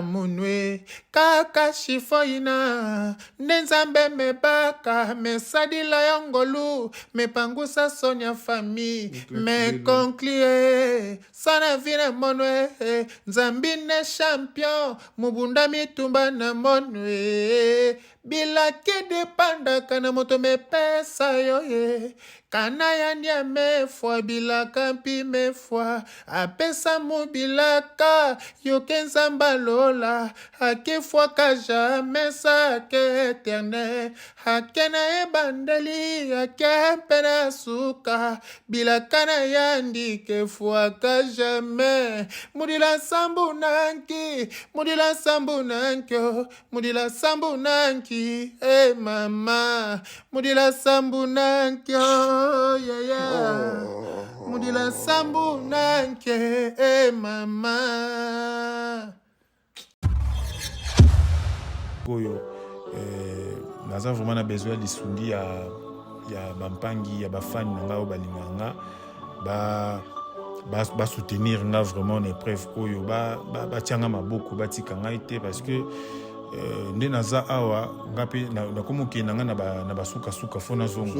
Munwe kaka shifoina nde Nzambe mebaka mesadila yo ngolu mepangusa soni ya famille me conclue sana vie na monwe Nzambi ne champion mubunda mitumba na monwe bilaki depandaka na moto mepesa yo ye kana ya ndia mefwa bilaka mpi mefwa apesa mu bilaka yoke nzamba lola akefwaka jamais sake eternel ake na ebandeli ake mpe na suka bilaka na yandi kefwaka jamais mudila nsambu nanki mudila nsambu nankio Mudila sambu nanki, hey mama. Mudila sambu nanki, oh yeah yeah. Oh. Mudila sambu nanki, hey mama. Oyo eh, naza vraiment na besoin ya lisungi ya ya bampangi ya bafani na ngai oyo balingaka nga ba basoutenir ba nga vraiment na épreuve oyo batia ba, ba nga maboko batika ngai te parce que euh, nde naza awa nga mpe nakomi okende na ngai na basukasuka fo nazonga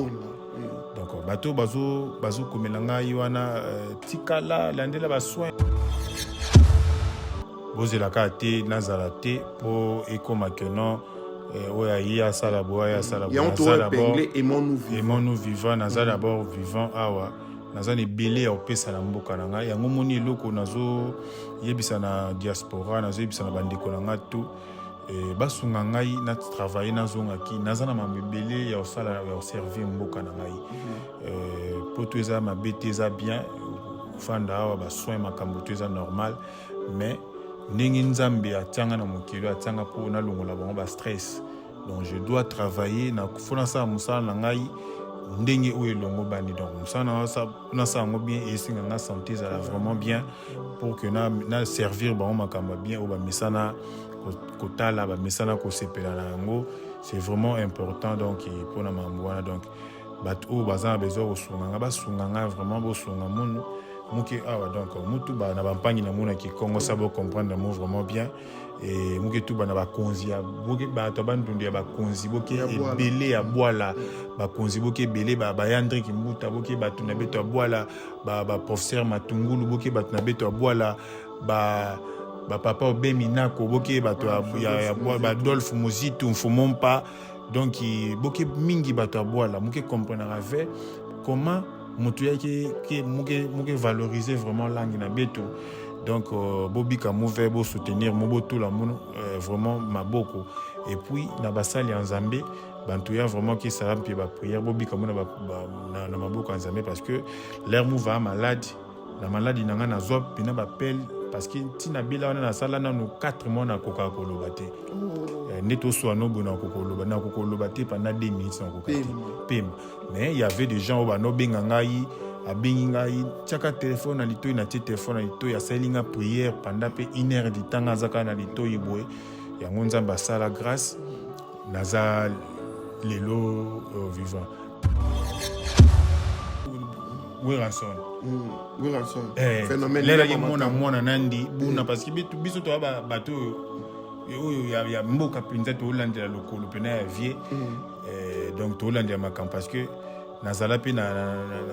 donc bato bazokomela ngai wana euh, tikala landela basoin bozela kaka te nazala te mpo ekoma que non eh, oyo aye asala boye aye asala boye naza d'abord aimons-nous vivant naza d'abord vivant awa naza na ebele ya kopesa na mboka na ngai yango moni eloko nazoyebisa na diaspora nazoyebisa na bandeko na ngai to eh, basunga ngai na travaille nazongaki naza na mambo ebele ya kosala ya koservir mboka na ngai eh, poto eza mabe te eza bien kofanda awa basoin makambo to eza normal mais ndenge nzambe atianga na mokili atianga mpo nalongola bango ba stress donc je dois travailler na fo nasala mosala na ngai ndenge oyo elongo bani donc mosala nasala yango bien esenga nga santé ezala vraiment bien pour que na, na servir bango makambo ya bien oyo bamesana kotala bamesana kosepela na yango c'est vraiment important donc mpona makambo wana donc bato oyo baza na besoin kosunga nga basunga nga vraiment bosunga munu muke awa donc mutu ba na bampangi namonaki kongo sa bocomprendre mo vraiment bien e muke tuba na bakonzi ya boke bato ya bandundu ya bakonzi boke ebele ya bwala bakonzi boke ebele bayandri kimbuta boke bato na beto ya bwala baprofesseur matungulu boke bato na beto ya bwala ba bapapa obeminako boke bato ya badolphe mozitu mfumompa donc boke mingi bato ya bwala muke comprenaka ve comment moto yaki ke muke muke valoriser vraiment langue na beto donc euh, bobika move bosoutenir mo botula mo euh, vraiment maboko et puis na basali ya nzambe bantu ya vraiment kesala mpe baprière bobika mo na, ba, ba, na, na maboko ya nzambe parce que l'air mova malade na maladi na ngai nazwa mpena bapele parce que ntina bela wana nasala nanu 4 mois nakokaka koloba te oh. eh, nde toswa no boye nakoka koloba nakoka koloba te pendant 2 minutes nakoka te pema mais il y avait des gens oyo banobenga ngai abengi ngai tiaka telefone na litoi natie telefone na litoi asaleli nga prière pendant mpe une heure du temps nga aza kaka na litoi boye yango nzambe asala grâce naza lelo euh, vivant Werrason Werrason eh, phénomène lelaki mwana mwana nandi buna mm. parce que biso toya bato oyo oyo ya, ya mboka mpenza tolandela lokolo mpena ya vie mm. eh, donc tolandela makambo parce que nazala mpe na, na, na,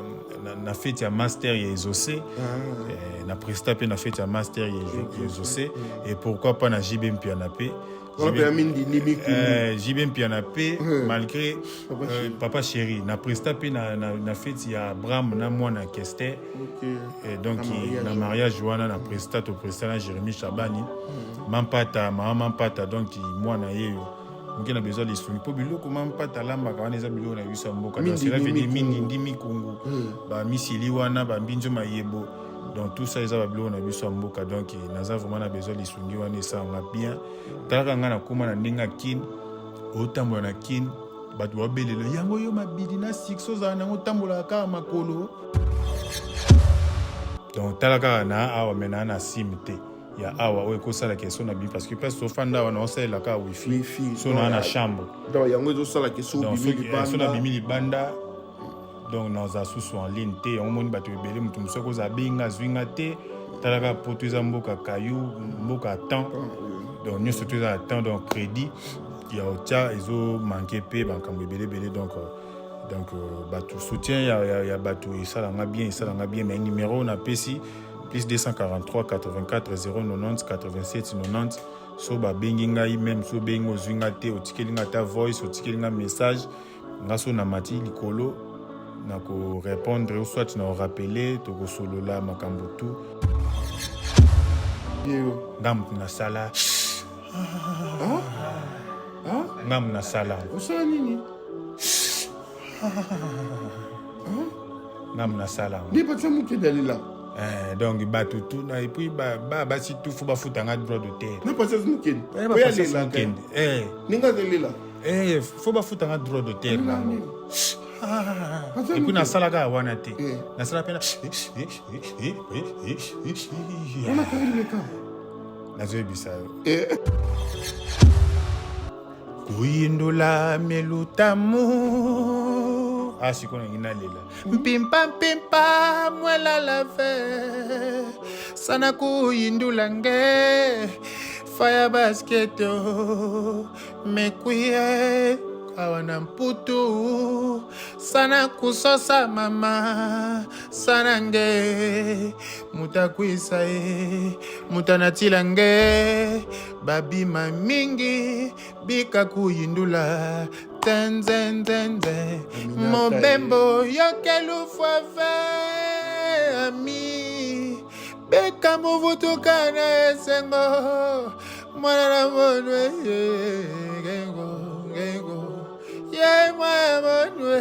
na, na fete ya master ya exaucé ah. eh, na presta mpe na fete ya master ya exaucé mm. et pourquoi pas na jb mpiana mpe JB eh, Mpiana pe eh. malgré papa, euh, papa chéri na presta pe na, na, na fete ya Abraham na mwana Kester okay. eh, donc na mariage wana na presta to presta na Jérémie Chabani mm. mampata mama mampata donc mwana yeyo moke na besoin lisungi mpo biloko mampata alambaka wana eza biloko na biso ya mboka donc cela veut dire mingi ndi mikungu mm. bamisili wana bambinzo mayebo donc tout ça eza babiloko na biso ya mboka donc naza vraiment na besoin lisungi wana esalanga bien talaka ngai nakóma na ndenge ya kin otambola na kin bato babelela yango yo mabidi na succès ozala nango otambolaka kaka makolo donc tala kaka na awa me naa na sim te ya awa oyo ekosala ke so na bimi parce que place tofanda awa naosalela kaka wifi so naa na chambre donc yango ezosala ke so nabimi libanda donc naza susu en ligne te yango moni bato ebele moto mosusu akozala abengi nga azwi nga te. Talaka poto eza mboka caillou, mboka temps. Donc nyonso to eza na temps, donc crédit ya otia ezo manquer pe makambo ebele ebele. Donc bato soutien ya bato esalanga bien, esalanga bien. Mais numéro napesi plus 243 84 090 87 90. So babengi ngai, même so obengi ozwi nga te, otikeli nga ata voice, otikeli nga message, nga so namati likolo na korépondre ou soit na korappeler, tokosolola makambo tu. Nga motu nasala, nga motu nasala. Osala nini? Nga motu nasala. Nde Patricia Mukende alela. Donc bato tu na et puis ba basi tu fo bafutanga droit d'auteur. Na Patience Mukende. Eh, ba Oyo Patience alelaka. Mukende. Ndenge azelela. Fo bafutanga droit d'auteur Alela nango. nini? Patience Et puis Mukende. nasalaka wana te. Nasala mpe na Wana Karine Meka. Nazoyebisa yo. Kuyindula melutamu. Ah, sikoyo nangi nalela. Mpimpa mpimpa mwela lave sana kuyindula nge fire basket mekwiye awa na mputu sana kusosa mama sana nge mutakwisa ye mutanatila nge babima mingi bika kuyindula tenzenzenze mobembo yokelufwave ami beka movutuka na esengo mwana na monwe ngengo ngengo ye mwana monwe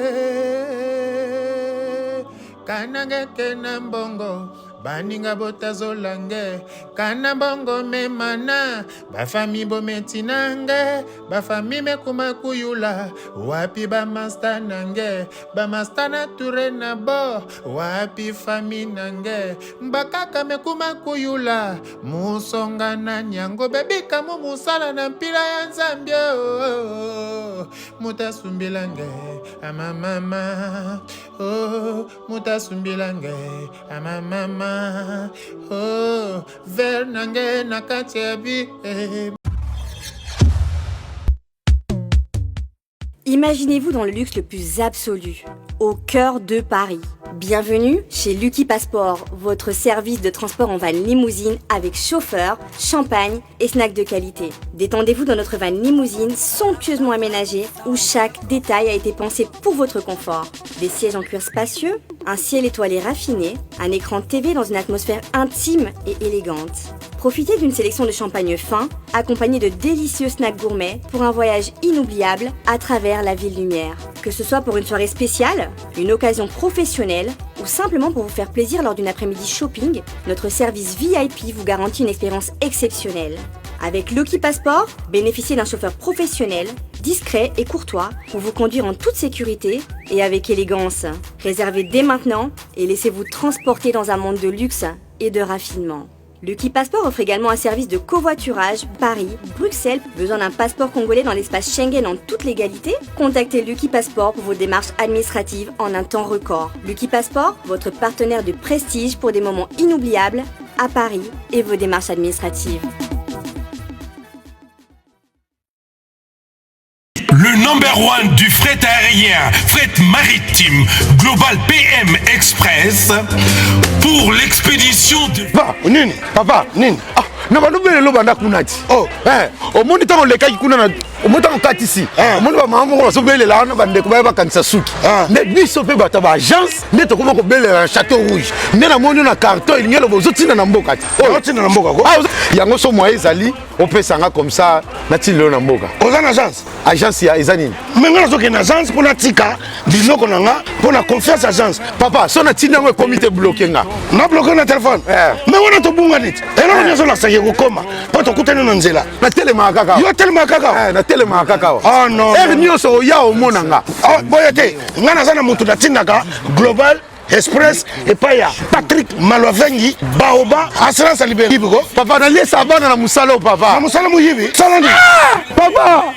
kanangeke na mbongo baninga botazolange kana mbongo memana bafami bometinange bafami mekuma kuyula wapi bamasta nange bamasta na ture na bo wapi fami nange mbakaka mekuma kuyula musonga na nyango bebika mu musala na mpila ya nzambe oh, mutasumbilange amamama oh, mutasumbilange amamama oh, ver nange na kati ya bi. Imaginez-vous dans le luxe le plus absolu, au cœur de Paris. Bienvenue chez Lucky Passport, votre service de transport en van limousine avec chauffeur, champagne et snacks de qualité. Détendez-vous dans notre van limousine somptueusement aménagée où chaque détail a été pensé pour votre confort. Des sièges en cuir spacieux, un ciel étoilé raffiné, un écran TV dans une atmosphère intime et élégante. Profitez d'une sélection de champagne fin, accompagnée de délicieux snacks gourmets pour un voyage inoubliable à travers la ville lumière. Que ce soit pour une soirée spéciale, une occasion professionnelle ou simplement pour vous faire plaisir lors d'une après-midi shopping, notre service VIP vous garantit une expérience exceptionnelle. Avec Lucky Passport, bénéficiez d'un chauffeur professionnel, discret et courtois pour vous conduire en toute sécurité et avec élégance. Réservez dès maintenant et laissez-vous transporter dans un monde de luxe et de raffinement. Lucky Passport offre également un service de covoiturage Paris, Bruxelles. Besoin d'un passeport congolais dans l'espace Schengen en toute légalité? Contactez Lucky Passport pour vos démarches administratives en un temps record. Lucky Passport, votre partenaire de prestige pour des moments inoubliables à Paris et vos démarches administratives. Le number one du fret aérien, fret maritime, Global PM Express, pour l'expédition de... Papa, nini? Papa, nini? Ah, na bando bele banda kuna ti. Oh. Eh, omoni ntango olekaki kuna na omoni ntango okatisi. Omoni ba mama moko bazobelela wana bandeko baya bakanisa suki. Nde biso mpe bato ya ba agence nde tokoma kobelela na Château Rouge. Nde namoni na carton elingi eloba ozotinda na mboka ti. Ozotinda na mboka ko? Ah, yango so moyen ezali opesanga comme ça natindi lelo na mboka. Oza na agence? Agence ya eza nini? Me nga nazokende na agence mpo natika biloko na nga mpo na confiance agence. Papa, so natindi yango ekomi te bloke nga. Na bloke na telefone. Me wana tobunga neti eloko nyonso nasaki kokoma mpo tokutani na nzela. Natelemaka kaka. Yo telemaka kaka? Natelemaka kaka. Ah non. Heure nyonso oya omona nga. Ah, boye te nga naza na motu natindaka Global Express epai ya Patrick Malwavengi Baoba assurance ya libela ko. Papa naliesa bana na mosala oyo papa. Na mosala moyibi sala nini? Papa.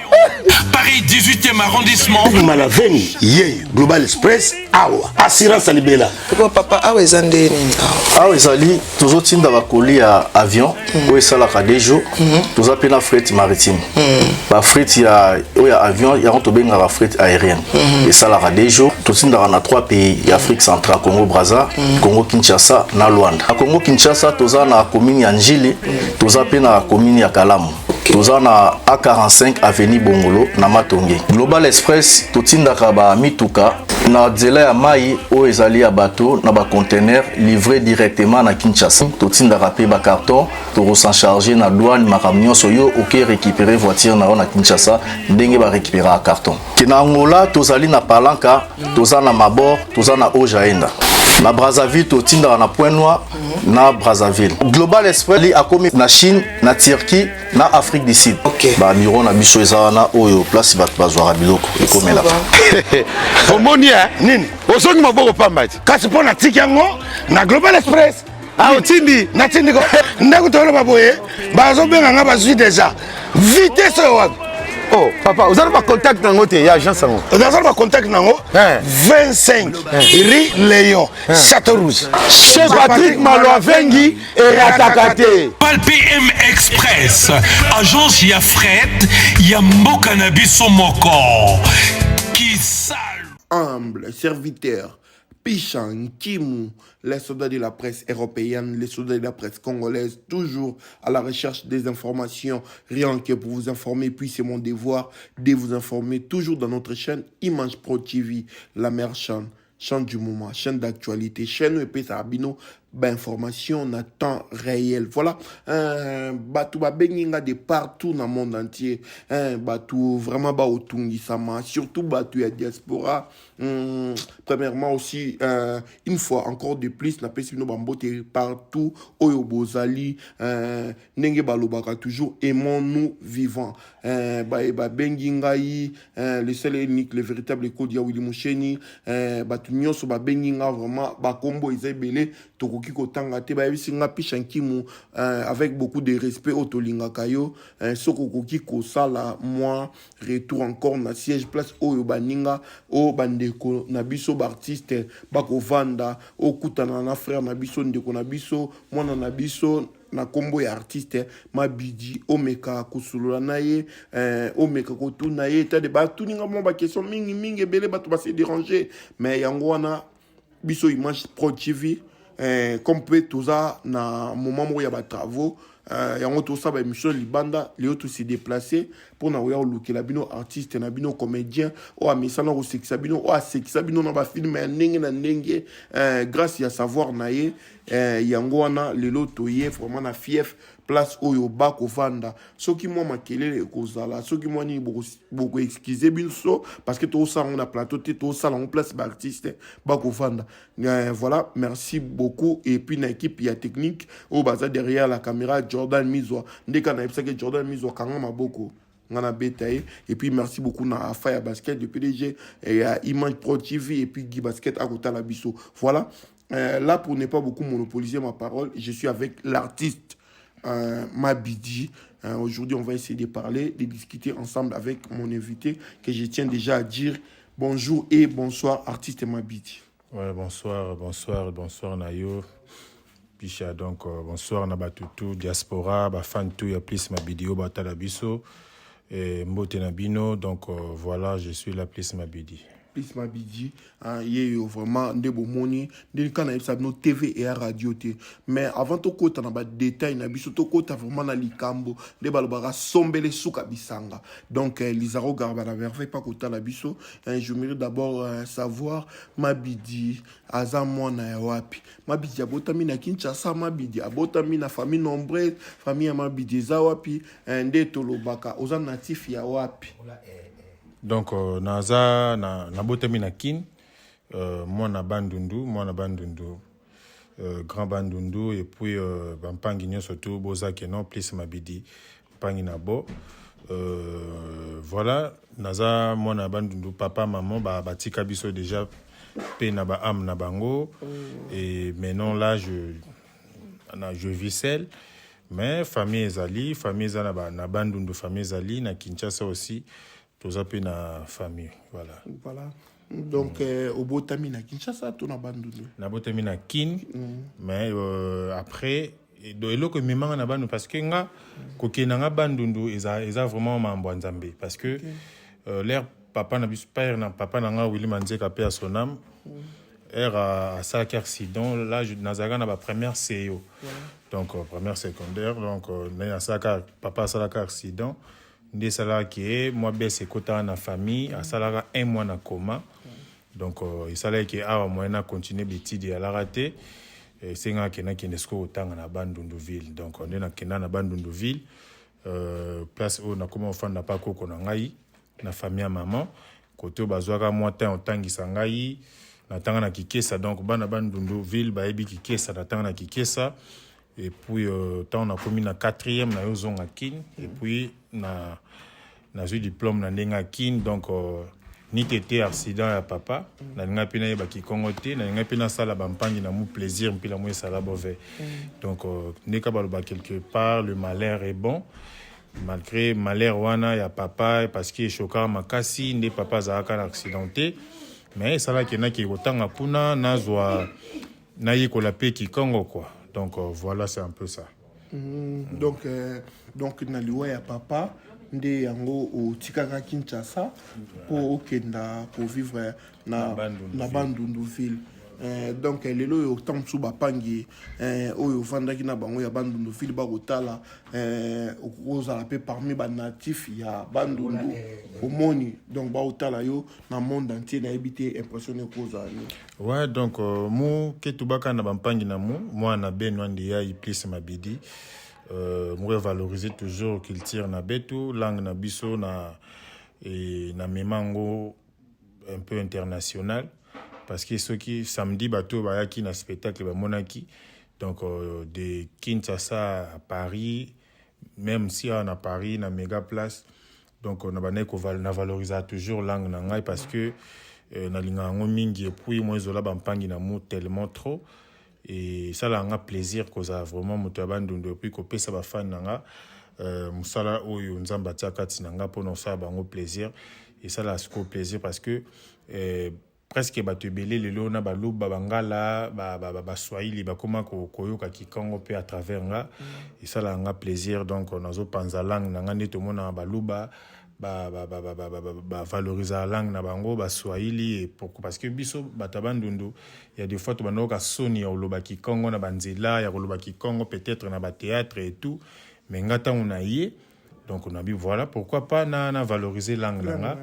Paris 18e arrondissement. Malwavengi ye Global Express. Awa assurance ya libela. Papa, papa, awa eza nde nini awa? Awa ezali tozotinda bakoli ya avion oyo esalaka deux jours. Toza mpe na fret maritime. Bafret ya oyo ya avion, yango tobengaka fret aérienne, esalaka deux jours. Totindaka na trois pays ya Afrique centrale: Congo Braza, Congo Kinshasa na Luanda. Na Congo Kinshasa, toza na commune ya Njili, toza mpe na commune ya Kalamu, toza na A45 avenue Bongolo na Matonge. Global Express, totindaka bamituka na nzela ya mai oyo ezali ya bato na baconteneur, livré directement na Kinshasa. Totindaka mpe bacarton, tokosan charge na douane, makambo nyonso. Yo oke récupérer voiture na yo na Kinshasa ndenge barécupéraka carton. Ke na Angola, tozali na Palanka, toza na Mabor, toza na Ojaenda. Na Brazzaville, totindaka na Point Noir na Brazzaville. Global Express li akomi na Chine, na Turquie, na Afrique du Sud. Babureau na biso eza wana, oyo place bato bazwaka biloko ekomelaka. Omoni e? Nini? Ozongi maboko pamba ti. Kasi mpo natiki yango na Global Express. Ah, otindi? Natindi ko ndeko. Toloba boye, bazobenga nga, bazwi déjà vitesse oyo wapi? Oh papa, oza na bacontact nango te ya agence yango? Naza na bacontact nango. 25 rue Léon, Château Rouge. Chez Patrick Malwavengi, erataka te. Pal PM Express, agence ya fret ya mboka na biso moko. Kisalu. Humble serviteur, Pichan Kimu, les soldats de la presse européenne, les soldats de la presse congolaise, toujours à la recherche des informations, rien que pour vous informer. Puis c'est mon devoir de vous informer toujours dans notre chaîne Image Pro TV, la meilleure chaîne, chaîne du moment, chaîne d'actualité, chaîne epesa bino bainformation na temps réel. Voilà, bato babengi nga de partout dans le monde entier, hein, bato vraiment baotungisama, surtout bato ya diaspora. Premièrement aussi, une fois encore de plus, napesi bino bambote partout oyo bozali. Ndenge balobaka toujours, aimons-nous vivants. Babengi ngai le seul et unique, le véritable Kodia Willy Musheni. Bato nyonso babengi nga, vraiment bakombo eza ebele, tokoki kotanga te. Bayebisi nga: "Pisha Nkimu, avec beaucoup de respect oyo tolingaka yo, soki okoki kosala mwa retour encore na siège, place oyo baninga oyo bandeko na biso baartiste bakovanda, okutana na frère na biso, ndeko na biso, mwana na biso na nkombo ya artiste Mabidi, omeka kosolola na ye, omeka kotuna ye." Tade batuninga mwa baquestion mingi mingi ebele, bato base déranger. Mais yango wana biso Image Pro TV, comme mpe toza na moment moko ya batravaux, yango tosala baémission libanda. Lelo tose déplace mpona koya kolukela bino artiste na bino, comédien oyo amesana kosekisa bino, oyo asekisa bino na bafilme ya ndenge na ndenge, grâce ya savoir na ye. Yango wana lelo toye vraiment na fief, place oyo bakovanda. Soki mwa makelele ekozala, soki mwa nini, bokoexcuse biso, parce que tozosala yango na plateau te, tozosala yango place baartiste bakovanda. Voilà, merci beaucoup. Et puis na équipe ya technique oyo baza derrière la caméra, Jordan Mizwa, ndeka nayebisaki Jordan Mizwa, kanga maboko nga na beta ye. Et puis merci beaucoup na Afa ya basket, de PDG ya Image Pro TV, et puis Guy Basket akotala biso. Voilà, là, pour ne pas beaucoup monopoliser ma parole, je suis avec l'artiste Mabidi. Aujourd'hui, on va essayer de parler, de discuter ensemble avec mon invité, que je tiens déjà à dire bonjour et bonsoir, artiste Mabidi. Ouais, bonsoir, bonsoir, bonsoir Nayo. Pisha, donc bonsoir na batutu, diaspora, ba fan tout ya plus Mabidi oyo batala biso et mbote na bino. Donc voilà, je suis là, plus Mabidi. Plus Mabidi, hein, ye yo vraiment nde bomoni nde kaka nayebisa bino, TV eya radio te. Mais avant tokɔta na badetail na biso, tokɔta vraiment na likambo nde balobaka sombele suka bisanga. Donc Lizaro Garba na merveille pa kotala biso, hein. J'aimerais d'abord savoir Mabidi aza mwana ya wapi? Mabidi abotami na Kinshasa? Mabidi abotami na famille nombreuse? Famille ya Mabidi eza wapi? Nde tolobaka, oza natif ya wapi? Donc naza na nabotami na Kin, mwana Bandundu, mwana Bandundu, grand Bandundu. Et puis bampangi nyonso tu boza keno plus Mabidi mpangi na bo. Voilà, naza mwana Bandundu. Papa, maman batika biso déjà mpe na baâme na bango. Et maintenant là, je vis seul, mais famille ezali, famille eza na Bandundu, famille ezali na Kinshasa aussi, toza mpe na famille. Voilà. Voilà. Donc obotami na Kinshasa to na Bandundu? Nabotami na Kin, mais après do eloko ememanga na Bandundu, parce que nga kokende na nga Bandundu eza vraiment mambo ya Nzambe, parce que leur papa na biso, père na papa na nga Willy Manzeka, paix à son âme, ere asalaki accident là, nazalaka na bapremière CO, donc première secondaire. Donc nde asalaka, papa asalaka accident, nde esalaka ye mwa bese ekotaka na famille, asalaka un mois na coma. Donc esalaki ke awa moyen na continue baétudes eyalaka te. Esengaka nakende sikoyo kotanga na Bandundu ville. Donc nde nakenda na Bandundu ville, place oyo nakoma kofanda pa koko na ngai na famille ya mama, kote oyo bazwaka mwa temps otangisa ngai. Natanga na Kikesa, donc bana Bandundu ville bayebi Kikesa. Natanga na Kikesa et puis ntango nakomi na quatrième, naye ozonga Kin et puis na nazwi diplôme na ndenge ya Kin. Donc niti ete accident ya papa, nalinga mpe nayeba kikongo te, nalinga mpe nasala bampangi na mu plaisir mpila mo esala bove. Donc ndeka baloba, quelque part le malheur est bon. Malgré malheur wana ya papa, parce que eshokaka makasi nde papa azalaka na accident te, mais esalaki naki kotanga kuna, nazwa nayekola mpe kikongo quoi. Donc voilà, c'est un peu ça. Donc na liwa ya papa nde yango otikaka Kinshasa mpo okenda kovivre na na Bandundu ville. Donc lelo oyo, ntango mosusu bapangi oyo ovandaki na bango ya Bandundu ville bakotala, okozala mpe parmi banatif ya Bandundu, omoni, donc baotala yo na monde entier, nayebi te impression ekozala nini? Ouais, donc mu ke tubaka na bampangi na mu mwana beno andi ya plus mabidi, mu valoriser toujours culture na betu, langue na biso na e, na memango un peu international, parce que soki samedi bato bayaki na spectacle bamonaki, donc de Kinshasa à Paris, même si awa na Paris na méga place. Donc na bandaki na valoriser toujours langue na ngai, parce que nalingaka yango mingi et puis mo ezola bampangi na mu tellement trop et esalaka nga plaisir kozala vraiment moto ya Bandundu et puis kopesa bafani na nga mosala oyo Nzambe atia kati na nga mpona kosala bango plaisir. Esalaka sikoyo plaisir parce que presque bato ebele lelo na Baluba, Bangala, Baswahili bakóma koyoka kikongo mpe à travers nga. Esalaka nga plaisir. Donc nazopanza langue na nga nde tomonaka Baluba bavalorisaka langue na bango, Baswahili. Parce que biso bato ya Bandundu, ya des fois tobanda koyoka soni ya koloba kikongo na banzela, ya koloba kikongo peut-être na bathéâtre et tout. Mais nga ntango na ye, donc nabi voilà pourquoi pas na valoriser langue na nga.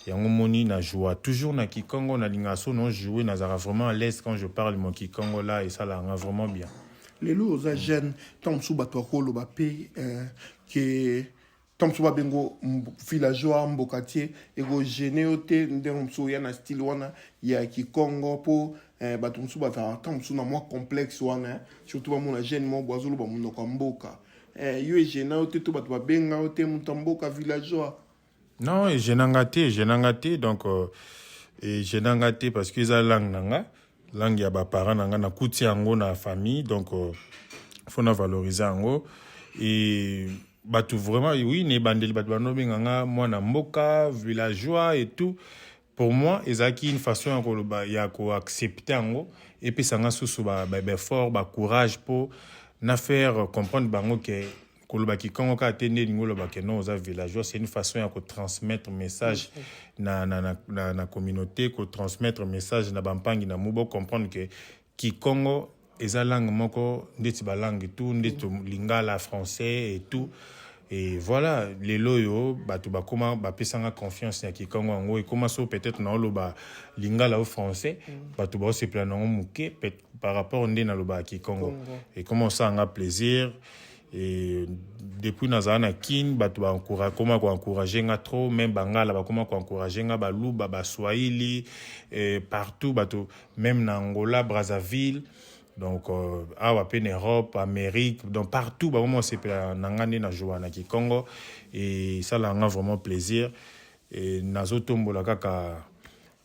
Yango moni na joue toujours na kikongo, nalingaka so no jouer, nazalaka vraiment à l'aise quand je parle mon kikongo là, esalaka nga vraiment bien. Lelo oza jeune, ntango mosusu bato bakoloba mpe ke ntango mosusu babengo villageois, mboka tie, ekogêner yo te ndenge mosusu oya na style wana ya kikongo? Mpo bato mosusu bazalaka ntango mosusu na mwa complexe wana, surtout bamona jeune moko bo azoloba monoko ya mboka. Yo egêner yo te to bato babenga yo te moto ya mboka, villageois? Non, egênanga te, egênanga te. Donc egênanga te parce que eza langue na nga, langue ya baparent na nga, nakuti yango na famille. Donc faut na valoriser yango. Et bato vraiment, oui, na ebandeli bato banobenga nga mwana mboka, villageois et tout. Pour moi ezalaki une façon ya koloba, ya koaccepte yango, epesanga susu baeffort, bacourage mpo na faire comprendre bango ke koloba kikongo kaka te nde elingi oloba ke non, oza villageois. C'est une façon ya kotransmettre message na communauté, kotransmettre message na bampangi na mu bocomprendre ke kikongo eza langue moko ndeti balangue tout, ndeti lingala, français et tout. Et voilà, lelo oyo bato bakoma bapesanga confiance ya kikongo. Yango ekoma so peut-être naoloba lingala o français, bato baosepela nango moke par rapport nde nalobaka kikongo. Ekoma osalanga plaisir. Et depuis nazala na Kin, bato bakoma koencourage nga trop, même Bangala bakoma koencourage nga, Baluba, Baswahili, partout bato, même na Angola, Brazzaville. Donc awa mpe na Europe, Amérique, donc partout bakoma kosepela na nga nde na joua na kikongo. Esalaka nga vraiment plaisir. E nazotombola kaka.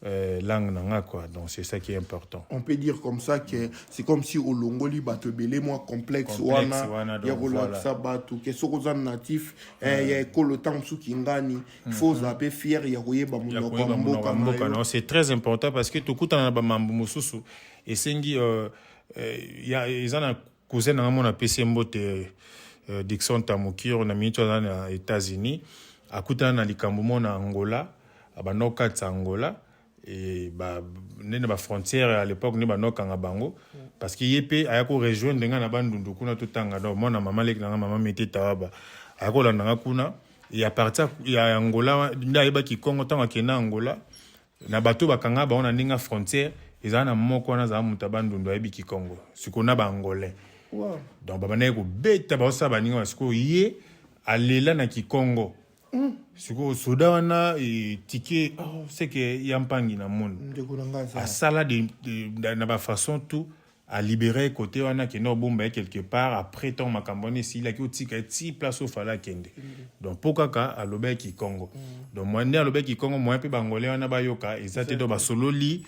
langue na nga quoi. Donc c'est ça qui est important. On peut dire comme ça que c'est comme si olongoli bato ebele mwa complexe wana ya kolakisa bato ke soki oza natif ya ekolo, ntango mosusu kingani, il faut ozala mpe fier ya koyeba monoko ya mboka na yo. C'est très important parce que tokutana na bamambo mosusu esengi eza na cousin na nga mona apesi ye mbote, Dixon Tamukiro, na miniti aza na États-Unis. Akutana na likambo mo na Angola, abanda kokatisa Angola e nde na bafrontière à l'époque nde bandokanga bango, parce que ye mpe aya korejoindre nga na Bandundu kuna totanga. Donc mwana mama leki na nga, mama Mete Tawaba, aya kolanda nga kuna. E à partir ya Angola nde ayebaki Kongo. Ntango akende Angola, na bato bakanga bango na ndenge ya frontière, ezala na moko wana azala moto ya Bandundu, ayebi Kikongo. Sikoyo na Baangolais, donc babandaki kobeta, baosala baninga. Sikoyo ye alela na Kikongo. Sikoyo soda wana etike, oh, seke ya mpangi na moni asala na bafaçon tout alibéré côté wana, akende obomba ye quelque part. Après, ntango makambo wana esilaki, otika ye ti place oyo fala akende. Donc mpo kaka alobaki Kongo, donc nde alobaki Kongo, moyen mpe Bangolais wana bayoka eza te. Donc basololi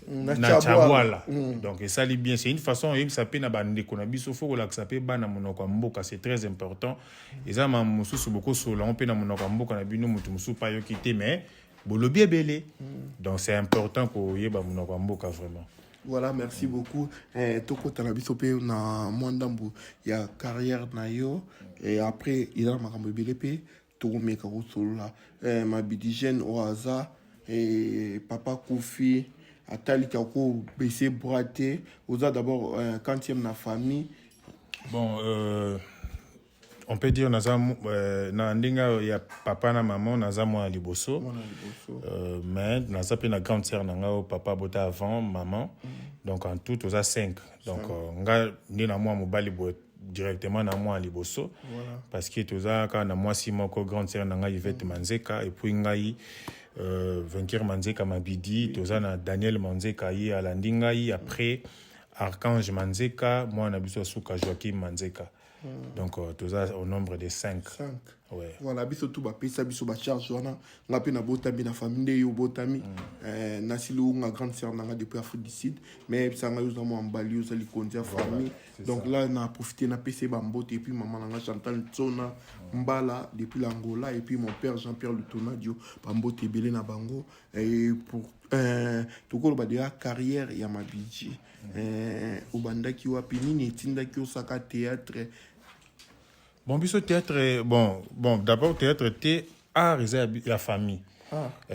na Chabwala. Donc esali bien, c'est une façon oyebisa mpe na bandeko na biso, fo kolakisa mpe bana monoko ya mboka, c'est très important. Eza makambo mosusu bokosolola yango mpe na monoko ya mboka na bino, moto mosusu mpe ayoki te, mais bolobi ebele. Donc c'est important koyeba monoko ya mboka vraiment. Voilà, merci beaucoup. Tokota na biso mpe na mwa ndambu ya carrière na yo et après eza na makambo ebele mpe tokomeka kosolola. Mabidi, jeune oyo aza papa Kofi atalika kobaisser bras te, oza d'abord quantième na famille? Bon, on peut dire naza na ndenge ya papa na mama, naza mwana liboso. Mais naza mpe na grande sœur na ngai oyo papa abota avant maman. Donc en tout toza 5. Donc nga nde na mwa mobali boye directement na mwana liboso, parce que toza kaka na mwasi moko, grande sœur na ngai Yvette Manzeka, et puis ngai Vainqueur Manzeka Mabidi. Toza na Daniel Manzeka, ye alandi ngai. Après Archange Manzeka, mwana na biso asuka Joaquim Manzeka. Donc toza au nombre de 5. 5. Ouais. Voilà, biso tu bapesa biso bacharge wana. Nga mpe nabotami na famille nde yo obotami. Nasili nga grande sœur na nga depuis Afrique du Sud, mais yebisa ngai oza mwa mobali, oza likonzi ya famille. Donc là na profité, napesa ye bambote, et puis mama na nga Chantal Ntsona Mbala depuis l'Angola, et puis mon père Jean-Pierre Lutonadio, bambote ebele na bango. Et pour tokoloba deya carrière ya Mabidi, obandaki wapi? Nini etindaki osaka théâtre? Bon, biso théâtre, bon, d'abord théâtre te, art eza ya famille.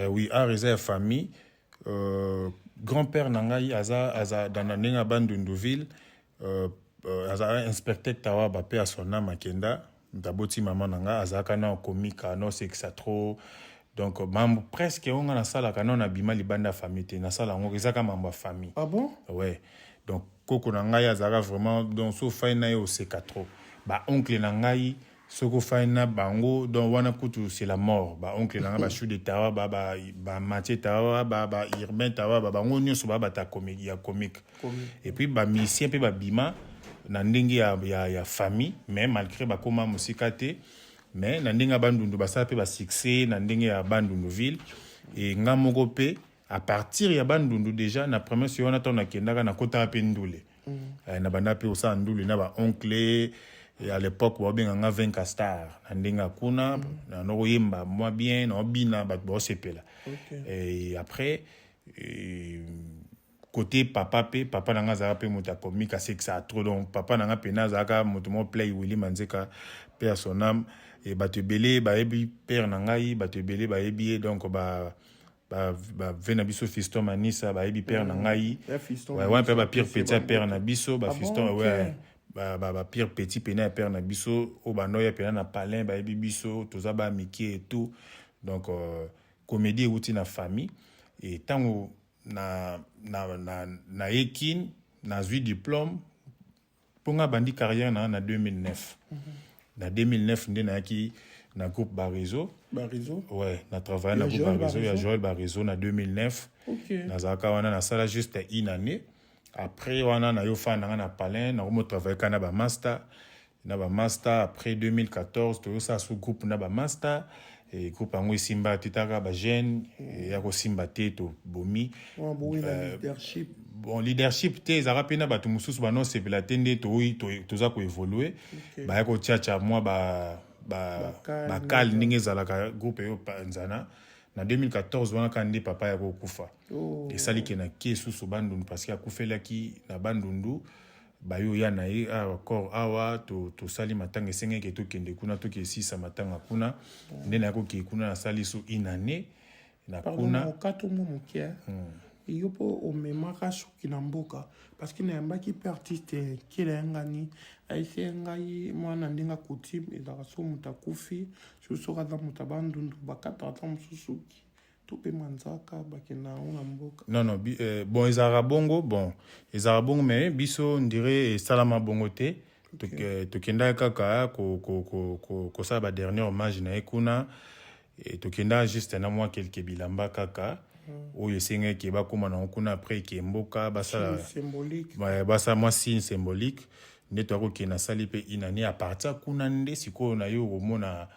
Oui, art eza ya famille. Grand-père na ngai aza dans na ndenge ya Bandunduville, aza inspecteur Tawaba mpe ya son âme akenda, moto aboti mama na ngai azalaka na komika nosekisa trop. Donc mambo presque oyo nga nasalaka nano nabima libanda ya famille te, nasala yango, ezaka mambo ya famille. Ah bon? Ouais, donc koko na ngai azalaka vraiment, donc so ofai na ye, oseka trop. Baoncle na ngai, soki ofai na bango, donc wana kutu c'est la mort. Baoncle na ngai, Bashu de Tawa, Bamathieu Tawa, Baurbain Tawa, bango nyonso baa bata ya comique. Et puis bamusicien mpe babima na ndenge ya famille, mais malgré bakóma mosika te, mais na ndenge ya Bandundu basala mpe basuccès na ndenge ya Bandundu ville. E nga moko mpe à partir ya Bandundu déjà, na première soki wana, ntango nakendaka, nakotaka mpe ndule. Na banda mpe kosala ndule na baoncle. À l'époque baobenga nga Venka Star na ndenge ya kuna. Nano koyemba mwa bien, naobina, bato baosepela. Et après côté papa mpe, papa na nga azalaka mpe moto akomika, asekisaka trop. Donc papa na nga mpena azalaka moto moko play, Willi Manzeka mpe ya son âme. E bato ebele bayebi père na ngai, bato ebele bayebi ye. Donc ba bave na biso Fiston Manisa bayebi père na ngai wana mpe, bapire petit ya père na biso, bafiston, ouais, bapire petit pene ya père na biso oyo banda oya pena na palin, bayebi biso, toza bamike et tout. Donc comédie euti na famille. E ntango na ye Kine, nazwi diplôme mpo nga bandi carrière na 2009. Na 2009 nde nayaki na groupe Bareseau. Bareseau. Ouais, na travaillé na groupe Bareseau ya Joël Bareseau na 2009. Nazalaka wana, nasala juste une année. Après wana nayo fa nanga na palin, nakomo travaille kaka na bamaster. Na bamaster. Après 2014, toyosala su groupe na bamaster e groupe yango esimba te, taka bajeune ya kosimba te, tobomi. Leadership. Bon, leadership te, ezalaka mpe na bato mosusu banosepela te nde toza koévoluer, baya kotiatia mwa bakale ndenge ezalaka. Groupe eyo panzana na 2014 wana kaka nde papa ya kokufa. Esali ke na ke susu Bandundu, parce que akufelaki na Bandundu. Bayo ya na ye awa, corps awa, tosali matanga, esengaki tokende kuna, tokesisa matanga kuna. Nde naya kokee kuna, nasali so une année na kuna. Okato mwa moke, yo mpo omemaka suki na mboka, parce que nayambaki mpe artiste Nkela ya ngani, ayesi ngai mwana ndenge coutume ezalaka, so moto akufi, soki aza moto abandundu, bakataka ta mosusu suki to mpe manzaka, bakenda yango na mboka. Non, bon, ezalaka bongo, bon, ezalaka bongo, mais biso ndire esalama bongo te. Tokendaki kaka kosala badernier hommage na ye kuna. Tokendaka juste na mwa quelque bilamba kaka oyo esengaki bakóma nango kuna. Après eke mboka, basala basala mwa signe symbolique nde toya kokende. Asali mpe inani à partir kuna. Nde sikoyo na yo komona,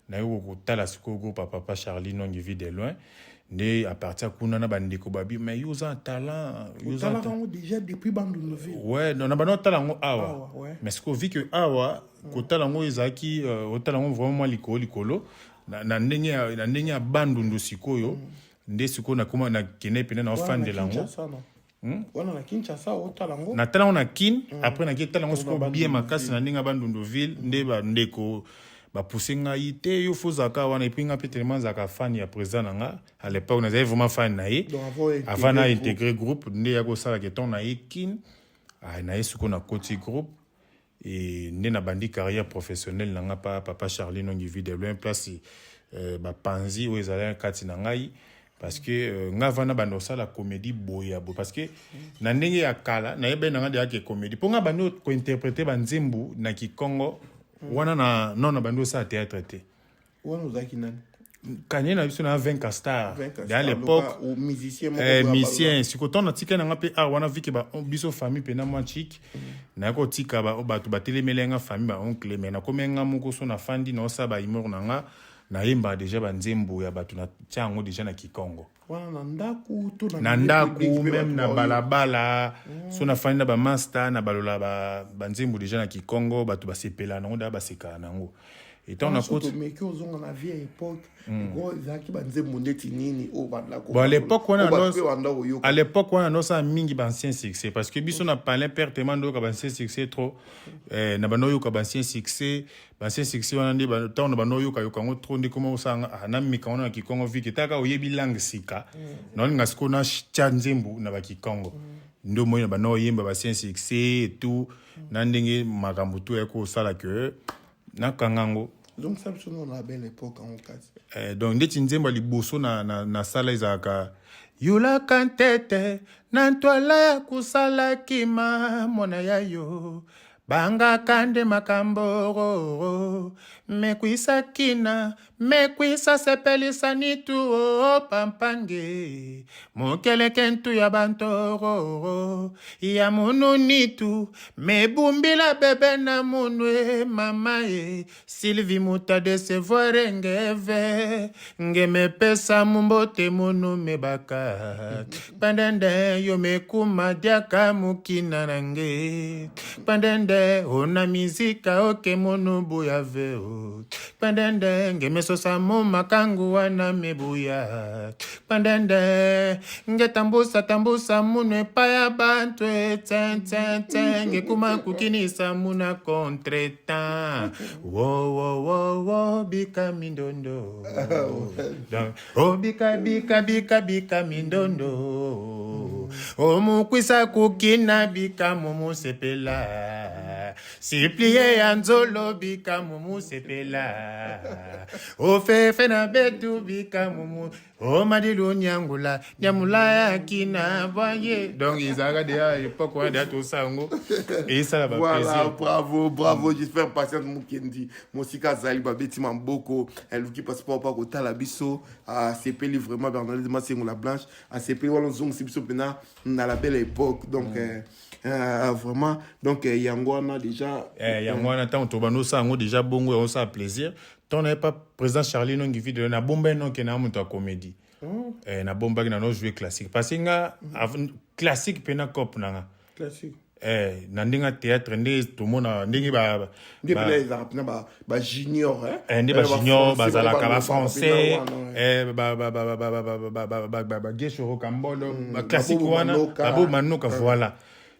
na yo kotala sikoyo groupe Papa Charlie Nongi Vie de Loin. Nde à partir kuna na bandeko babi: "Mais yo oza na talent." Otalaka yango déjà depuis Bandundu Ville? Ouais, non, na banda otala yango awa, mais sikoyo vu que awa kotala yango ezalaki otala yango vraiment mwa likolo likolo na ndenge ya Bandundu. Sikoyo nde sikoyo nakoma nakende pene na ofandela yango. Wana na Kinshasa otala yango? Natala yango na Kine. Après naki etala yango sikoyo bien makasi na ndenge ya Bandundu Ville. Nde bandeko bapousse ngai te: "Yo fo ozalaka wana." Et puis nga mpe tellement azalaka fan ya président na nga à l'époque, nazali vraiment fan na ye avant na intégrer groupe. Nde ya kosalaka ntongo na ye Kine, na ye sikoyo nakoti groupe e nde nabandi carrière professionnelle na nga pa Papa Charlie Nongi Vie de Loin, place bapanzi oyo ezalaki kati na ngai, parce que nga vanda banda kosala comédie boye ya boye, parce que na ndenge ya kala nayebaki na nga deyaki comédie, mpo nga bandi kointerpréter banzembo na kikongo wana na non, na bandi kosala théâtre te. Wana ozalaki nani? Kanye na biso na 20 star à l'époque, musicien. Sikoyo ntango natikali nanga mpe art wana, vu que biso famille mpena mwa chik, nayaki kotika bato batelemeli nga, famille, baoncle, mais nakomi nga moko. So nafandi, naosala bahumour na nga, nayembaka déjà banzembo ya bato, natia yango déjà na kikongo. Wana na ndako to? Na ndako, même na balabala. So nafandi na bamaster, na balola banzembo déjà na kikongo, bato basepela nango, daa basekaka nango. Etant nakoti meki ozonga na vie époque, ezalaki banzembo ndeti nini oyo? Bon, à l'époque wana nosala mingi baancien succès, parce que biso na palin père tema ndoyoka baancien succès trop. Na bando oyoka baancien succès, baancien succès wana nde ntango na bando oyoka yoka yango trop, nde koma osalanga nameka wana na kikongo, vu que taka oyebi langue sika, naolinga sikoyo natia nzembo na bakikongo. Nde omoi na bando oyemba baancien succès et tout, na ndenge makambo to ya kosala ke nakanga yango. Donc ça biso na belle époque yango kasi. Donc ndeti nzembo ya liboso na sala ezalaka: "Yulaka ntete na ntwala ya kusala kima mwana ya yo, bangaka nde makambo mekwisa kina mekwisa sepelisa nitu o pampange mokeleke ntu ya bantoro ya munu nitu mebumbila bebe na munwe mama ye Sylvie muta décevoir ngeve nge mepesa mumbote munu mebaka kpandende yo mekuma diaka mukina na nge kpandende ona mizika oke munu buya veo kpandende nge mesosa mu makangu wana mebuya kpandende nge tambusa tambusa munu epai ya bantu etentente nge kuma kukinisa muna contretemps wo wo wo wo bika mindondo." Donc o bika bika bika bika mindondo omukwisa kukina bika mumusepela siplie ya nzolo bika mumusepela ofefe na betu bika mumu omadilu nyangula nyamula ya kina boye. Donc ezalaka deya époque wana deya tosala yango, esala Voilà, baplaisir. Bravo, bravo. J'espère Patience Mukendi, mosika azali, babeti maboko, eluki passeport pa kotala biso, asepeli vraiment. Bernadette Masengo la Blanche asepeli wana, ozongisi biso mpena na la belle époque. Donc vraiment, donc yango wana déjà. Yango wana, ntango tobanda osala yango déjà bongo, yango osala plaisir. Ntango naye pa président Charlie Nongi Video, nabomba ye noke na moto ya comédie. Nabombaki na no jouer classique, parce que nga classique mpe na cope na nga. Classique. Na ndenge ya théâtre nde tomona ndenge nde mpena ezalaka mpena bajunior. Nde bajunior bazalaka, bafrançais, bagesho Rokambolo, baclassique wana, babo manoka, voilà.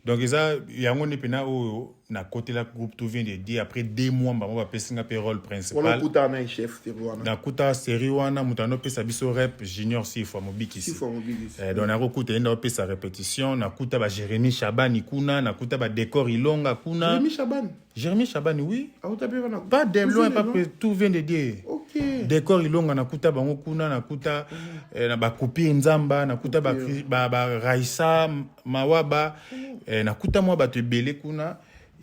Donc eza yango nde mpena oyo nakotela groupe Tout vient de Dieu. Après 2 mois, bango bapesi nga mpe rôle principal. Nakuta série wana, moto anopesa biso rep, Junior Sifwa Mobikisi. Donc nakokuta ye nde aopesa répétition. Nakuta ba Jérémi Chabani kuna, nakuta badécor Ilonga kuna. Jérémi Chabani, oui, pas de loin, pas Tout vient de Dieu. Décor Ilonga, nakuta bango kuna, nakuta na bacoupure Nzamba, nakuta baraisa Mawaba, nakuta mwa bato ebele kuna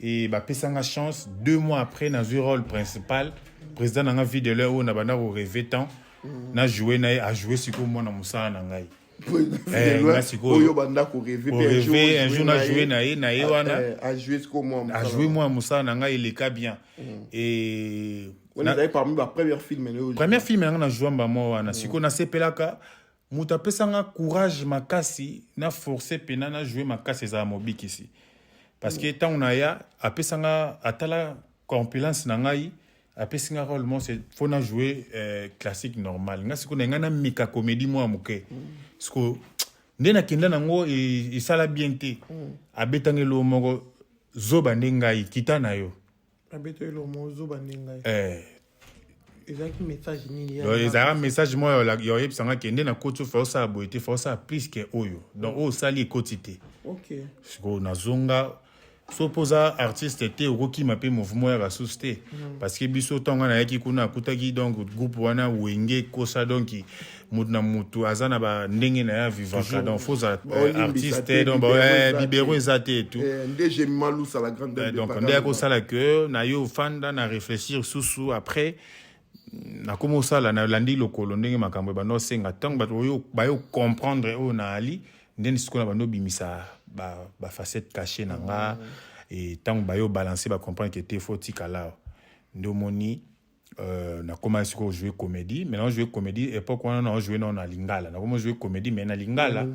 e bapesanga chance. 2 mois après, nazwi rôle principal. Président na nga Vie de l'heure oyo na banda korêver temps na joue na ye, ajoue sikoyo mwana mosala na ngai. Oyo banda korêver un jour na joue na ye wana, ajoue mwana mosala na ngai, eleka bien. E parmi bapremière film? Première film yanga na joua mbamo wana. Sikoyo nasepelaka, moto apesanga courage makasi na force mpena na joue makasi ezala Mobikisi, parce que ntango na ya apesanga, atala corpulence na ngai, apesi nga rôle mo faut na jouer classique normal. Nga sikoyo na ngai nameka comédie mwa moke. Sikoyo nde nakenda nango, esala bien te. Abetanga eloko moko: "Zoba nde ngai, kita na yo." Abeta eloko moko: "Zoba nde ngai." Ezalaki message nini? Ezalaka message moko ya oyebisanga ke nde nakoti, faut osala boye te, faut osala plus ke oyo. Donc oyo osali ekoti te. Sikoyo nazonga so mpo oza artiste te, okokima mpe mouvement ya basusu te, parce que biso ntango nayaki kuna, akutaki donc groupe wana Wenge ekosa. Donc motu na motu aza na bandenge na ye avivaka. Donc faut ozala artiste, donc bibero eza te et tout. Donc nde akosala ke na yo ofanda na réfléchir susu. Après nakomi osala, nalandi lokolo ndenge makambo ebanda osenga. Ntango bato bayo comprendre oyo na ali ndenge sikoyo na bando obimisa bafacette caché na nga, e ntango bayo balance, bacomprendre ke te, faut tikala awa. Nde omoni nakóma sikoyo jouer comédie. Mais jouer comédie époque wana, na jouer nao na lingala. Nakoma jouer comédie mais na lingala.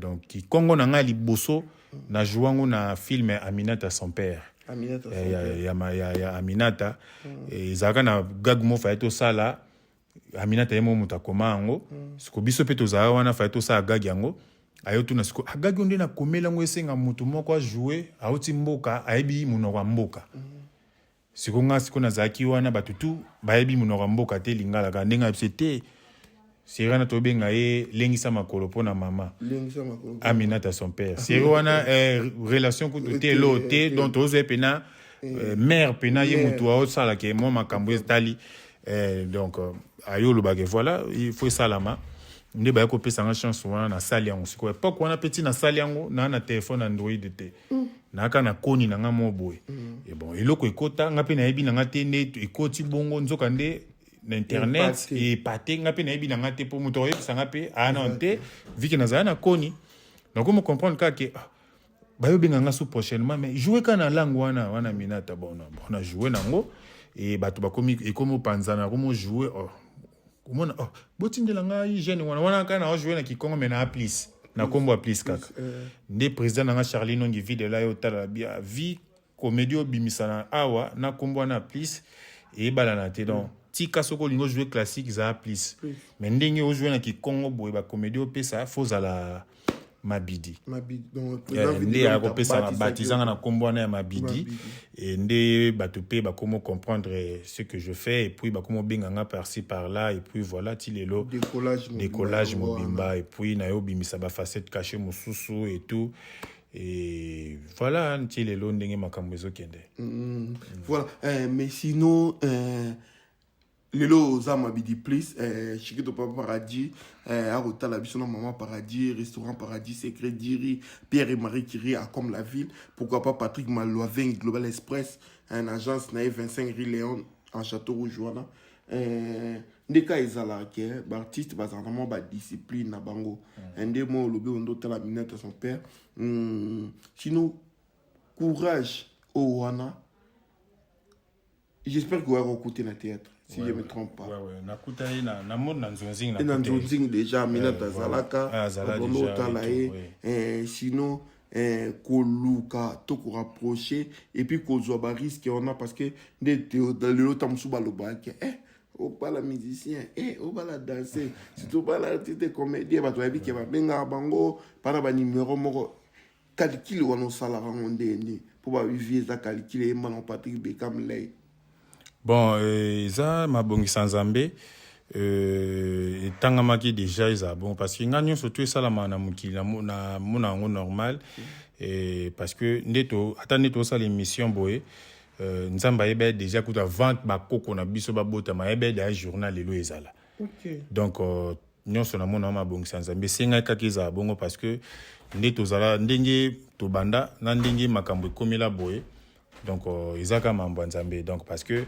Donc kikongo na ngai liboso na joue yango na film Aminata son père. Aminata. Ya Aminata. Ezalaka na gag mo faye tosala. Aminata ye mo moto akoma yango. Siko biso mpe tozala wana, faye tosala gag yango. Ayo tuna siko agagi oyo nde nakomeli yango, esenga moto moko ajoue auti mboka, ayebi monoko ya mboka. Siko nga siko nazalaki wana, bato tu bayebi monoko ya mboka te, lingala kaka. Ndenge ayebisi te, série wana tobenga ye Lengisa makolo mpo na mama Aminata son père. Série wana, relation kutu te, elo te. Donc tozwa ye mpena mare mpena ye motu aosalaka mwa makambo etali. Donc ayo olobaka voilà, il faut esalama. Nde baye kopesanga chance wana, nasali yango. Sikoyo époque wana mpe ti nasali yango, naa na telefone Android te, nayaka na koni na nga mo boye. E bon, eloko ekota nga mpe nayebi na nga te nde ekoti bongo, nzoka nde na internet epate. Nga mpe nayebi na nga te, mpo moto akoyebisa nga mpe aya nano te, vu que nazala na koni. Nakomi comprendre kaka ke ah, bayobenga nga so prochainement, mais joue kaka na langue wana wana Minata. Bon, bon, na joue nango e bato bakomi, ekomi opanzana, nakomi ojoue. Oh, omona, oh, botindela ngai jeune wana wana kaka na ojoue na kikongo, mais na plus na nkombo ya plus kaka. Nde président na nga Charlie Nongi Videla ye otala bia vi comédie obimisa na awa na nkombo wana plus eyebalana te. Donc tika, soki olingi ojoue classique, zala plus, mais ndenge ojoue na kikongo boye, bacomédie opesa, faut ozala Mabidi. Nde akopesanga, batizanga na nkombo wana ya Mabidi. E nde bato mpe bakomi comprendre ce que je fais, et puis bakomi obenganga par-ci par-là, et puis voilà, ti lelo décollage mobimba. Et puis naye obimisa bafacette caché mosusu et tout, et voilà, ti lelo ndenge makambo ezokende. Voilà, mais sinon lelo oza Mabidi plus. Chikito Papa Paradis akotala biso na Mama Paradis, restaurant Paradis Secret Diri, Pierre et Marie Curie à comme la ville, pourquoi pas Patrick Maloaveng, Global Express, un agence na ye 25 rue Léon en Château Rouge wana. Nde ka ezalaka, baartiste bazalaka na mwa badiscipline na bango. Nde mo olobi ondo otala Minete son père. Sinon courage. Oyo wana, j'espère que oyaka okute na théâtre, si je me trompe pas. Nakuta ye na mode na nzonzing. Na nzonzing déjà, Aminata azalaka, obondo otala ye. Sinon koluka to korapproche et puis kozwa barisque wana, parce que nde lelo ta mosusu balobaki obala musicien, obala danse, surtout obala artiste comédien, bato bayebi ke babengaka bango mpana banimero moko. Calcul wana osalaka yango ndeni mpo bavivi eza calcul eyemba na Patrick Bekam Lay? Bon, eza mabongisa Nzambe, etangamaki déjà ezala bon, parce que nga nyonso to esalamaka na mokili na mona yango normal, parce que nde to ata nde tosala émission boye, Nzambe ayeba déjà kuta avant bakoko na biso babotama, ayeba déjà journal lelo ezala. Donc nyonso namona yango mabongisa Nzambe. Esengaki kaka ezala bongo, parce que nde tozala, ndenge tobanda na ndenge makambo ekomela boye, donc eza kaka mambo ya Nzambe. Donc parce que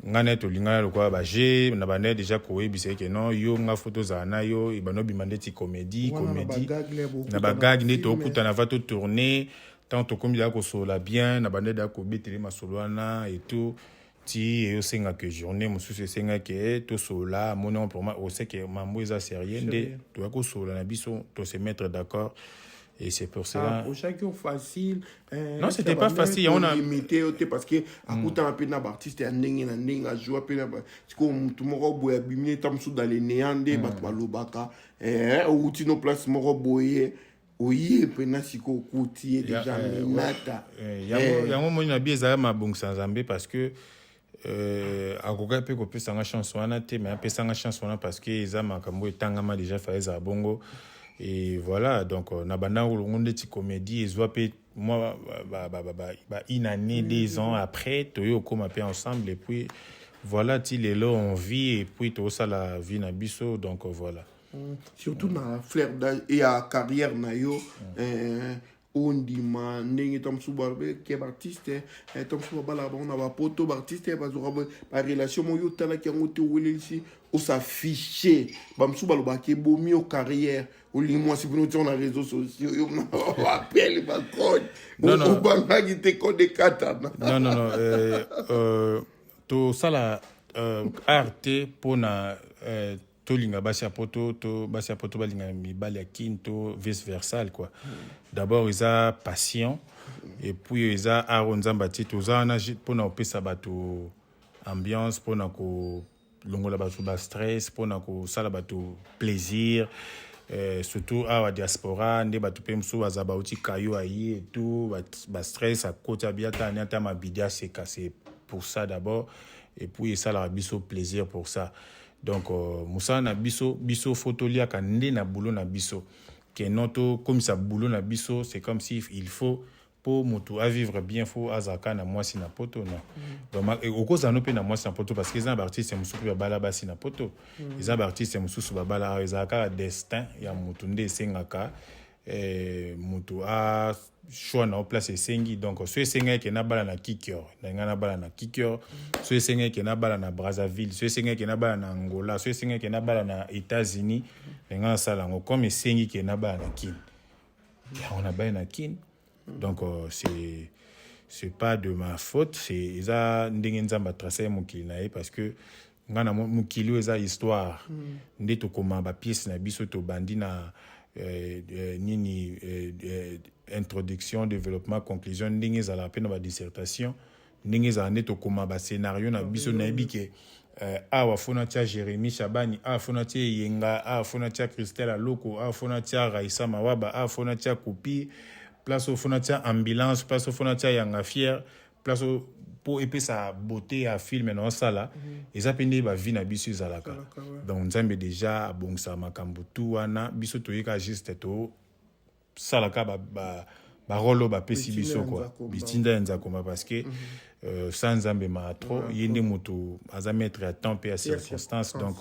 ngai na tolingana lokola baje na banda déjà koyebisa eke non, yo nga fo tozala na yo, ebanda obima ndeti comédie comédie na bagag nde tokutana va totourne. Tant tokomi deya kosolola bien, na banda deya kobetele masolo wana et tout, ti eyosengaka journée mosusu esengaki tosolola, amoni yango vraiment oseke mambo eza sérieux, nde toya kosolola na biso, tose mettre d'accord et c'est pour cela. Approchaki facile? Non, c'était pas facile. On a limité yo te, parce que akutana mpe na baartiste ya ndenge na ndenge, azwa mpe na sikoyo motu moko boye abimi eta mosusu dans le néant, nde bato balobaka outi no place moko boye, oye mpena sikoyo okuti ye déjà Minata. Yango moni na bi ezala mabongisa Nzambe, parce que akokaki mpe kopesanga chance wana te, mais apesanga chance wana parce que eza makambo etangama déjà, fa ezala bongo et voilà. Donc na banda kolongo ndeti comédie, ezwa mpe moi ba une année, 2 ans après, toye okóma mpe ensemble et puis voilà, ti lelo on vit et puis tozosala vie na biso, donc voilà. Surtout na fleur d'âge ya carrière na yo, ondima ndenge ta mosusu ke baartiste ta mosusu babalaka bango na bapoto, baartiste bazwaka barelation moko, yo otalaki yango te, owelelisi osaffiche, bamosusu balobaka ebomi yo carrière, olingi mwasi mpona otia na réseau sociaux, yo bapele bacode, obangaki te code ekatana? Non, non, non, tosala art te mpona tolinga basi ya poto to basi ya poto balinga mibali ya Kine to vice versa, quoi. D'abord eza passion et puis eza art oyo Nzambe atie. Toza wana mpona kopesa bato ambiance, mpona kolongola bato bastress, mpona kosala bato plaisir, surtout awa diaspora nde bato mpe mosusu baza bauti kayo aye et tout, bastress akoti abi ata ani ata mabidi aseka. C'est pour ça d'abord et puis esalaka biso plaisir pour ça. Donc mosala na biso, biso fo toliaka nde na boulot na biso ke non, tokomisa boulot na biso, c'est comme si il faut mpo moto avivre bien, fo azalaka na mwasi na poto, non. Donc okozala no mpe na mwasi na poto, parce que eza na baartiste mosusu mpe babala basi na poto, eza na baartiste mosusu babala awa. Ezalaka kaka destin ya motu nde esengaka motu a choix na yo place esengi. Donc so esengaki ke nabala na Kikior, na ngai nabala na Kikior, so esengaki ke nabala na Brazzaville, so esengaki ke nabala na Angola, so esengaki ke nabala na États-Unis, na ngai nasala yango. Comme esengi ke nabala na Kine, yango nabali na Kine. Donc c'est pas de ma faute, c'est eza ndenge Nzambe atrace ye mokili na ye, parce que ngai na mokili oyo eza histoire nde tokoma bapièce na biso, tobandi na nini, introduction, développement, conclusion, ndenge ezalaka mpe na badissertation, ndenge ezala nde tokoma bascénario na biso. Nayebi ke awa fo natia Jérémi Shabani, awa fo natia Eyenga, awa fo natia Christelle Aloko, awa fo natia Raisa Mawaba, awa fo natia Kopi, place oyo fo natia ambulance, place oyo fo natia Yanga Fier, place oyo mpo epesa beauté ya film na osala. Eza mpe nde bavie na biso ezalaka. Donc Nzambe déjà abongisaka makambo tu wana, biso toyeka juste tosalaka barole oyo bapesi biso, quoi, bitinda ya Nzakomba, parce que sa Nzambe maa trop, ye nde moto aza maître ya temps mpe ya circonstance. Donc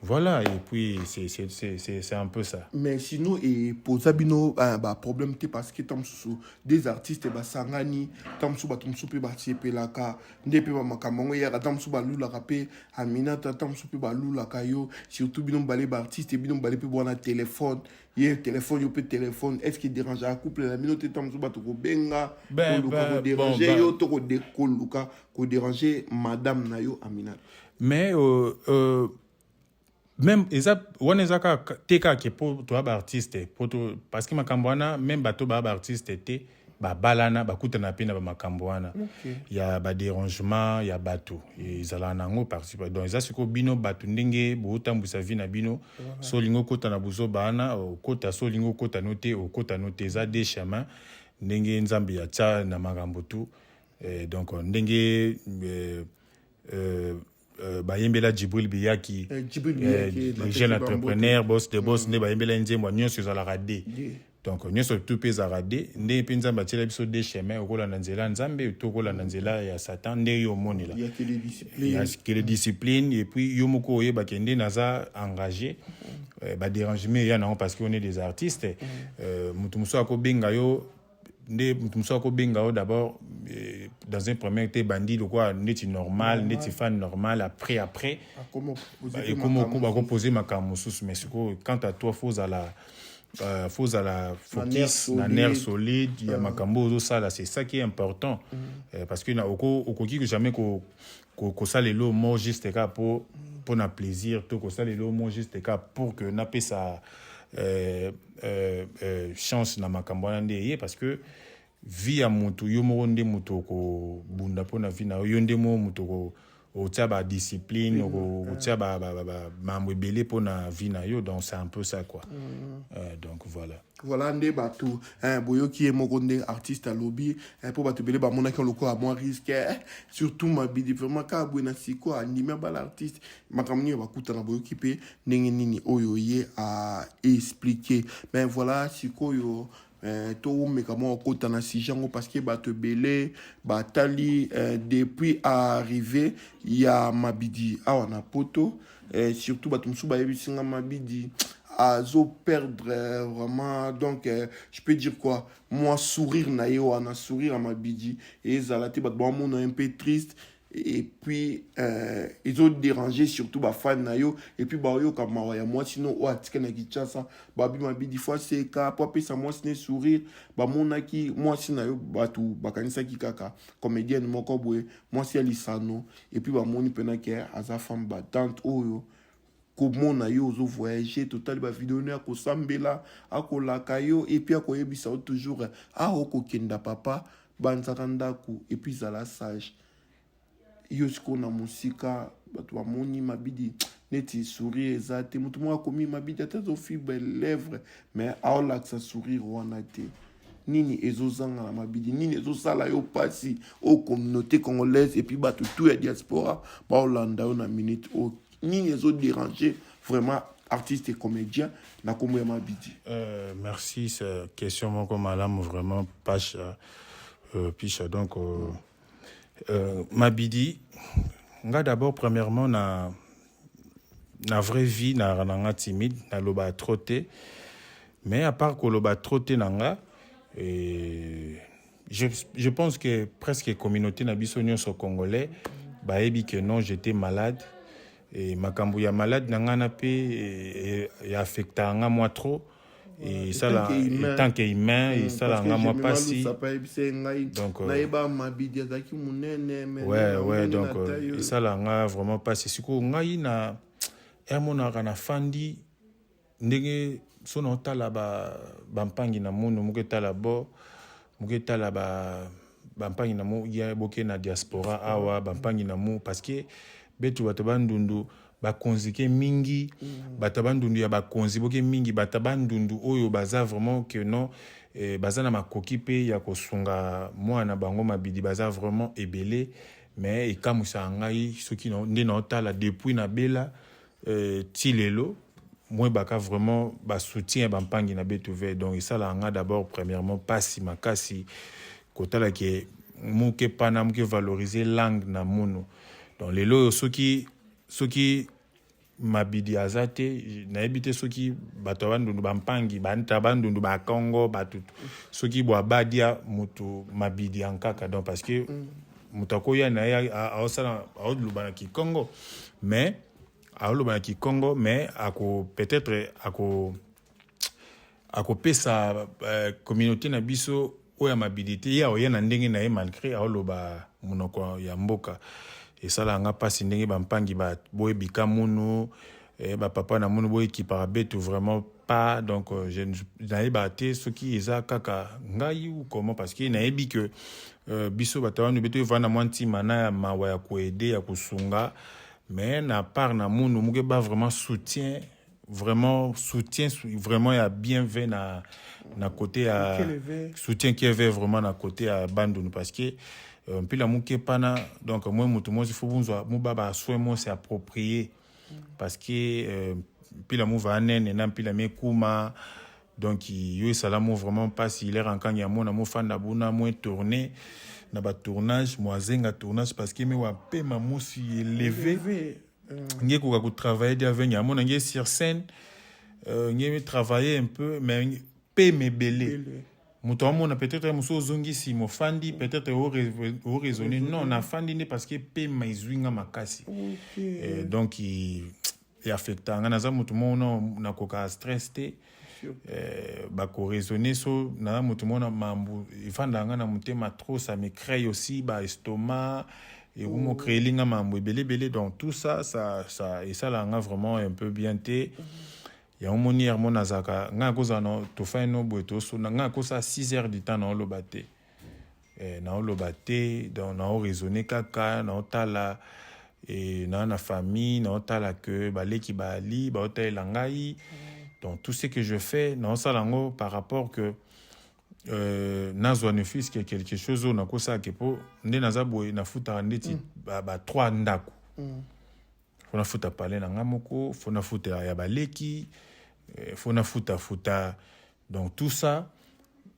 Voilà, et puis c'est un peu ça. Mais sinon, eposa bino ba problème te, parce que ntango mosusu des artistes basangani, ntango mosusu bato mosusu mpe basepelaka nde mpe bamakambo yango eyaka, ntango mosusu balulaka mpe Aminata, ntango mosusu mpe balulaka yo, surtout bino mibale baartiste, bino mibale mpe bwana telefone, ye telefone, yo mpe telefone. Est ce que dérangeaka couple na bino te, ntango mosusu bato kobenga, koluka kodéranger yo to koluka kodéranger madame na yo Aminata? Mais même eza wana, eza kaka te kaka ke mpo toya baartiste, po parce que makambo wana, même bato baya baartiste te, babalana, bakutana mpe na bamakambo wana ya badérangement ya bato, ezalaka nango participe. Donc eza sikoyo bino bato ndenge bootambwisa vie na bino. So olingi okota na buzoba wana, okota. So olingi okota no te, okota no te. Eza deux chemin ndenge Nzambe atia na makambo tu. Donc ndenge bayembela Djibril Biyaki, eh, jeune entrepreneur, boss de boss, nde bayembela nzembo nyonso ezalaka de. Donc nyonso tu mpe ezalaka de nde mpe Nzambe atiela biso de chemin: okolanda nzela ya Nzambe to okolanda nzela ya Satan, nde yo omonela kele discipline. Et puis yo moko oyebake nde naza engagé, badérangement eya nango parce que on est des artistes. Moto mosusu akobenga yo, nde moto mosusu akobenga yo d'abord, dans un premier te bandi lokola neti normal, neti fan normal. Après ekoma bakopose makambo mosusu. Mais sikoyo, quant à toi, faut ozala faut ozala focus na nerf solide ya makambo ozosala. C'est ça qui est important, parce que okoki jamais kosala elo mo juste kaka po mpona plaisir, to kosala elo mo juste kaka pour que napesa chance na makambo wana nde eye, parce que vie ya motu, yo moko nde moto okobunda mpona vie na yo, yo nde mo moto otia badiscipline, otia mambo ebele mpona vie na yo. Donc c'est un peu ça, quoi. Donc voilà. Voilà, nde bato boyoki ye moko nde artiste alobi, mpo bato ebele bamonaki lokola mwa risque, surtout Mabidi vraiment kaka boye na sikoyo andimi abala artiste, makambo nini bakutana. Boyoki mpe ndenge nini oyo ye aexpliquer. Mais voilà, sikoyo tomeka mwa kokota na sujet yango, parce que bato ebele batali depuis arrivé ya Mabidi awa na Poto, surtout bato mosusu bayebisi nga Mabidi azoperdre vraiment, donc je peux dire quoi, moi sourire na ye wana, sourire ya Mabidi ezala te, bato bamona un peu triste et puis ezodéranger surtout bafan na yo, et puis baoyoka mawa ya mwasi no oyo atika na Kinshasa. Babi Mabidi faut aseka po apesa mwasi ne sourire. Bamonaki mwasi na yo, bato bakanisaki kaka comédienne moko boye, mwasi ya lisano, et puis bamoni mpena ke aza femme battante. Oyo komona yo ozovoyage, totali bavideo no ya kosambela, akolaka yo, et puis akoyebisa yo toujours: awa okokenda, papa, banzaka ndako, et puis zala sage. Yo sikoyo na mosika, bato bamoni Mabidi neti sourire eza te. Moto moko akomi Mabidi ata azofibre lèvre, mais aolakisa sourire wana te. Nini ezozanga na Mabidi? Nini ezosala yo mpasi oyo communauté congolaise et puis bato tu ya diaspora baolanda yo na minute oyo? Nini ezodéranger vraiment artiste et comédien na kombo ya Mabidi? Merci, c'est question moko malamu vraiment, Pacha, Pisha. Donc Mabidi nga, d'abord, premièrement, na vraie vie na nga timide, naloba trop te. Mais à part koloba trop te na nga, et je pense que presque communauté na biso nyonso congolais bayebi que non, j'étais malade, et makambo ya malade na nga na mpe eaffecta nga mwa trop esala tant que humain, esala nga mwa mpasi. Donc nayeba Mabidi azalaki monene. Ouais, donc esala nga vraiment mpasi. Sikoyo ngai na emonaka nafandi ndenge so na otala bampangi na mono moko, etala bo moko, etala bampangi na mo ya boke na diaspora awa, bampangi na mo, parce que betu bato bandundu bakonzi ke mingi. Bato bandundu ya bakonzi boke mingi, bato bandundu oyo baza vraiment que non, baza na makoki mpe ya kosunga mwana bango Mabidi, baza vraiment ebele. Mais ekamwisaka ngai soki nde naotala depuis nabela ti lelo, mwebaka vraiment basoutien ya bampangi na betu ve. Donc esalaka nga d'abord premièrement mpasi makasi kotala ke moke pana moke valoriser langue na mono. Donc lelo oyo soki Mabidi aza te. Nayebi te soki bato ya Bandundu, bampangi, banta Bandundu, bakongo, bato soki bwa badia moto Mabidi ya nkaka. Donc parce que moto akoya na ye, aosala, aoloba na kikongo, mais aoloba na kikongo, mais ako peut-être akopesa communauté na biso oyo ya Mabidi te. Ye aoya na ndenge na ye, malgré aoloba monoko ya mboka. Esalaka nga mpasi ndenge bampangi boyebika munu, bapapa na munu boyekipaka betu vraiment pas. Donc je nayebaka te soki eza kaka ngai ou comment, parce que nayebi que biso bato wana beto evanda mwa ntima na ya mawa ya koaider, ya kosunga, mais na part na munu moke ba vraiment soutien, vraiment soutien, vraiment ya bien ve na côté ya soutien qui est vraiment na côté ya Bandundu, parce que mpila moke pana. Donc moi moto mosi fo bunzwa muba ba soin mo c'est approprié, parce que mpila muva nene na mpila mekuma. Donc yo esala mo vraiment mpasi ilere nkangi ya mona mofanda buna mo tourner na batournage, mo azenga tournage, parce que me wa pema mosi élevé nge koka kotravailler dia venge amona nge sur scène, nge travailler un peu, mais pema ebele. Moto amona peut-être mosu ozongisi mofandi, peut-être oraisonner non, nafandi nde parce que pema ezwi nga makasi. Donc eaffecta nga. Naza moto moko nakoka stress te, bakoraisonner so naza moto moko na mambu efandaka nga na motema trop. Ça me crée aussi baestomac, ekomocréeli nga mambo ebele ebele. Donc tout ça, ça esalaka nga vraiment un peu bien te. Yango moni heure mo nazalaka ngai akozala na tofai no boye, tosona ngai akosala 6 heures du temps, naoloba te, naoloba te. Donc naoraisonner kaka, naotala na famille, naotala ke baleki bali baotalela ngai. Donc tout ce que je fais, naosala yango par rapport que nazwa ne fût-ce que quelque chose oyo nakosala ke mpo nde naza boye, nafutaka ndeti ba trois ndako. Fo nafuta palais na ngai moko, fo nafuta ya baleki, fo nafuta futa. Donc tout ça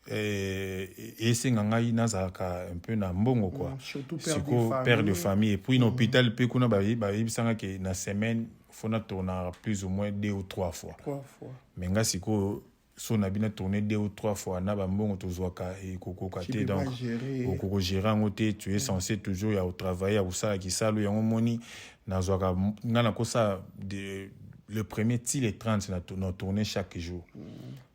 esenga ngai nazalaka un peu na mbongo quoi. Siko père de famille et puis na hôpital mpe kuna bayebisanga ke na semaine fo natournaka plus ou moins deux ou trois fois. Trois fois. Mais nga sikoyo so na bino tourner deux ou trois fois na bambongo tozwaka ekokoka te. Donc okoki gérer yango te. Tu es censé toujours ya kotravailler, ya kosala kisalo. Yango moni nazwaka nga nakosala le premier ti le 30 na tourner chaque jour.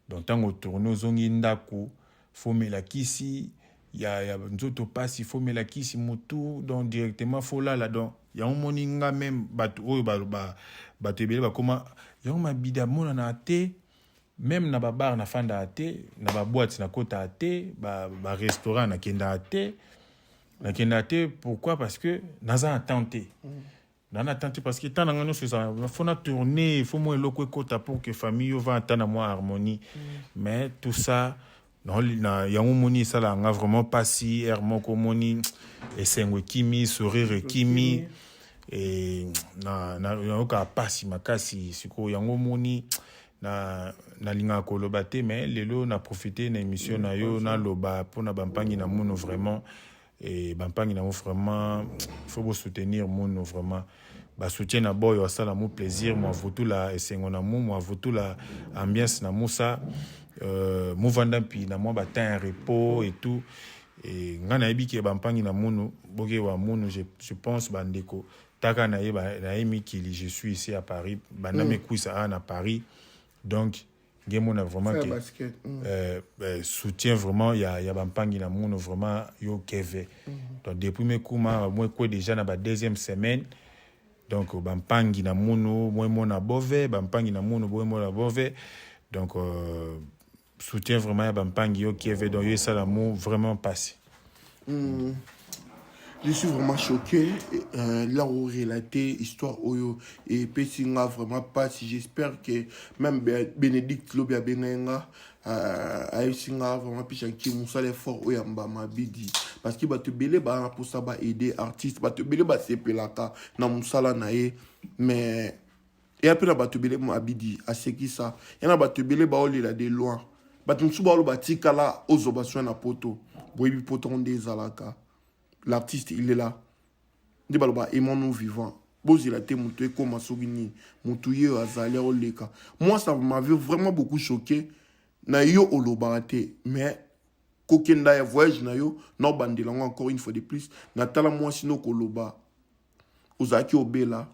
Donc ntango otourne, ozongi ndako, fomela kisi ya nzoto pasi, fomela kisi motu, donc directement folala. Donc yango moni nga même bato oyo bato ebele bakoma yango Mabidi amonana te. Même na babar nafandaka te, na baboîte nakotaka te, barestaurant nakendaka te, nakendaka te. Pourquoi? Parce que naza na temps te. Na temps te, parce que temps na nga nyonso ezala fo na tourner, fo mwa eloko ekota pour que famille oyo va ata na mwa harmonie. Mais tout ça na yango moni esalaka nga vraiment mpasi. Heure moko omoni esengo ekimi, sourire ekimi, nayokaka mpasi makasi. Sikoyo yango moni na nalingaka koloba te, mais lelo na profite na émission na yo, naloba mpona bampangi na mono vraiment. E bampangi nango vraiment faut bosoutenir mono vraiment. Basoutien na boyo asala mu plaisir, mwa vutula esengo na mu, mwa vutula ambiance na musa, muvanda mpi na mwa batemps ya repos et tout. E ngai nayebi ke bampangi na munu bokewa munu, je pense bandeko taka na ye na ye mikili. Je suis ici à Paris banda mekwisa awa na Paris. Donc nge mona vraiment ke soutien vraiment ya bampangi na munu vraiment yo keve. Donc depuis mekuma mwe kwe déjà na ba deuxième semaine, donc bampangi na munu mwe mona bove, bampangi na munu boye mona bove. Donc soutien vraiment ya bampangi yo keve. Donc yo esala mu vraiment passé. Je suis vraiment choqué. Là où relaté histoire oyo et pesinga vraiment pas si j'espère que même Bénédicte lobi abenga ayesinga vraiment Pichanki mosala effort oyo ya Mabidi, parce que bato ebele baa na mposa baaider artiste, bato ebele basepelaka na mosala na ye, mais eya mpe na bato ebele Mabidi asekisa ya na bato ebele baolela de loin. Bato mosusu baoloba tikala ozwa basoin na poto, boyebi poto nde ezalaka. L'artiste, il est là nde baloba aimons nous vivant. Bozela te moto ekoma soki nini. Moto ye oyo azali aoleka. Moi ça m'avait vraiment beaucoup choqué. Na yo olobaka te mais kokenda ya voyage na yo na obandela yango encore une fois de plus na tala mwasi no koloba ozalaki obela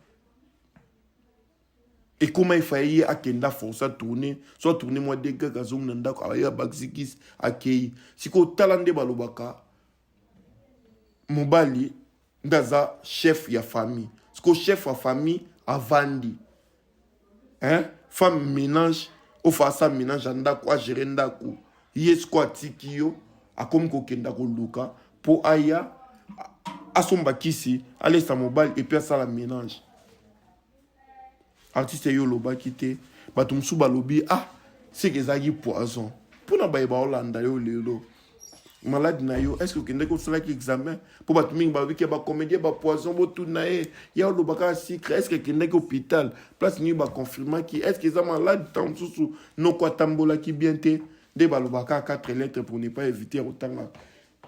ekoma efaye ye akenda force atourne so atourne mwa de kaka azongi na ndako aye abakisi kisi akei sikoyo tala nde balobaka mobali nde aza chef ya famille sikoyo chef ya famille avandi hein? Femme ménage ofa asa ménage ya ndako agere ndako ye sikoyo atiki yo akomi kokenda koluka mpo aya asomba kisi alesa mobali epuis asala ménage. Artiste yo olobaki te bato mosusu balobi ah seke ezalaki poison mpona baye baolanda yo lelo malade na yo est ce que okendaki osalaki examen mpo bato mingi balobi ke bacomédien bapoison botuna ye ya olobaka sucre est ce que akendaki hôpital place nini baconfirmaki est ce que eza malade ntango mosusu noko atambolaki bien te nde balobaka 4 lettres pour ne pas éviter kotanga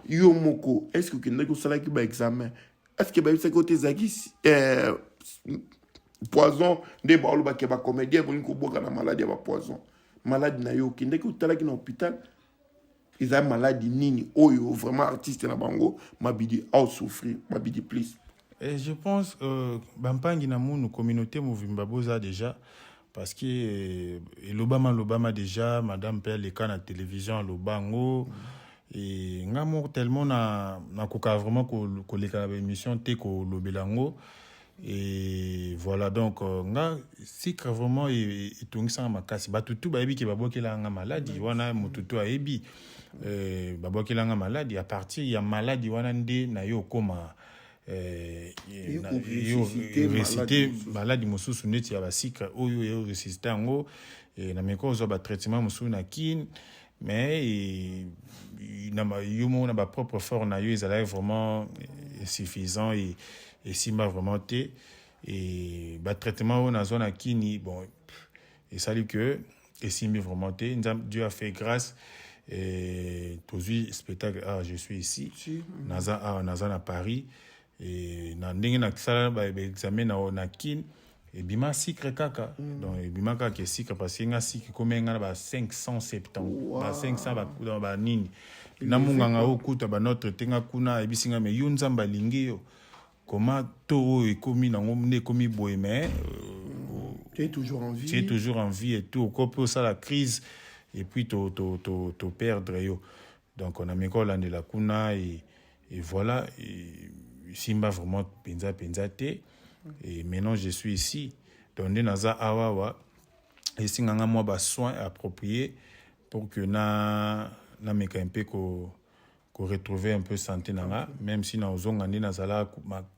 yo moko est ce que okendaki osalaki baexamen est ce que bayebisaki yo te ezalaki eh, poison nde baolobaki ya bacomédien bolingi kobwaka na maladi ya bapoison maladi na yo okendaki otalaki na hôpital eza maladi nini oyo vraiment artiste na bango mabidi aosouffrir mabidi plus. Et je pense euh, bampangi na munu communauté movimba boza déjà parce que euh, elobama lobama déjà madame mpe aleka na télévision aloba yango e nga moko tellement na nakoka vraiment koleka na baémission te kolobela yango. Et voilà donc euh, nga sikre vraiment etungisanga makasi. Bato tu bayebi ke babwakelaka nga maladi wana motu tu ayebi euh, babwakelanga maladi. À partir ya maladi wana nde na yo okoma ressuscité maladi mosusu neti ya basikre oyo yo ressuscité yango. Na meko ozwa batraitement mosusu na kine mais yo moko na bapropre fort na yo ezalaki vraiment suffisant et esimba vraiment te. Et batraitement oyo nazwa na kini bon esali que esimbi vraiment te. Dieu a fait grâce et tozwi spectacle. Ah, je suis ici. Si, naza awa naza na Paris. Et na ndenge nasala baexamen na kine ebima sucre kaka. Donc ebima kaka sucre parce que nga sucre ekomi nga na ba 570 ba 500 ba banini na monganga oyo kuta banotre te nga kuna ayebisi nga me yo Nzambe alingi yo koma to oyo ekomi nango nde ekomi boye mais tu es toujours en vie, tu es toujours en vie et tout oko mpe osala crise et puis to, to, to, to perdre yo. Donc on a meka olandela kuna et voilà et, simba vraiment penza penza te. Et maintenant je suis ici. Donc nde naza awawa esinganga mwa basoins appropriés pour que na nameka un peu ko retrouver un peu santé na nga, même si na ozonga nde nazala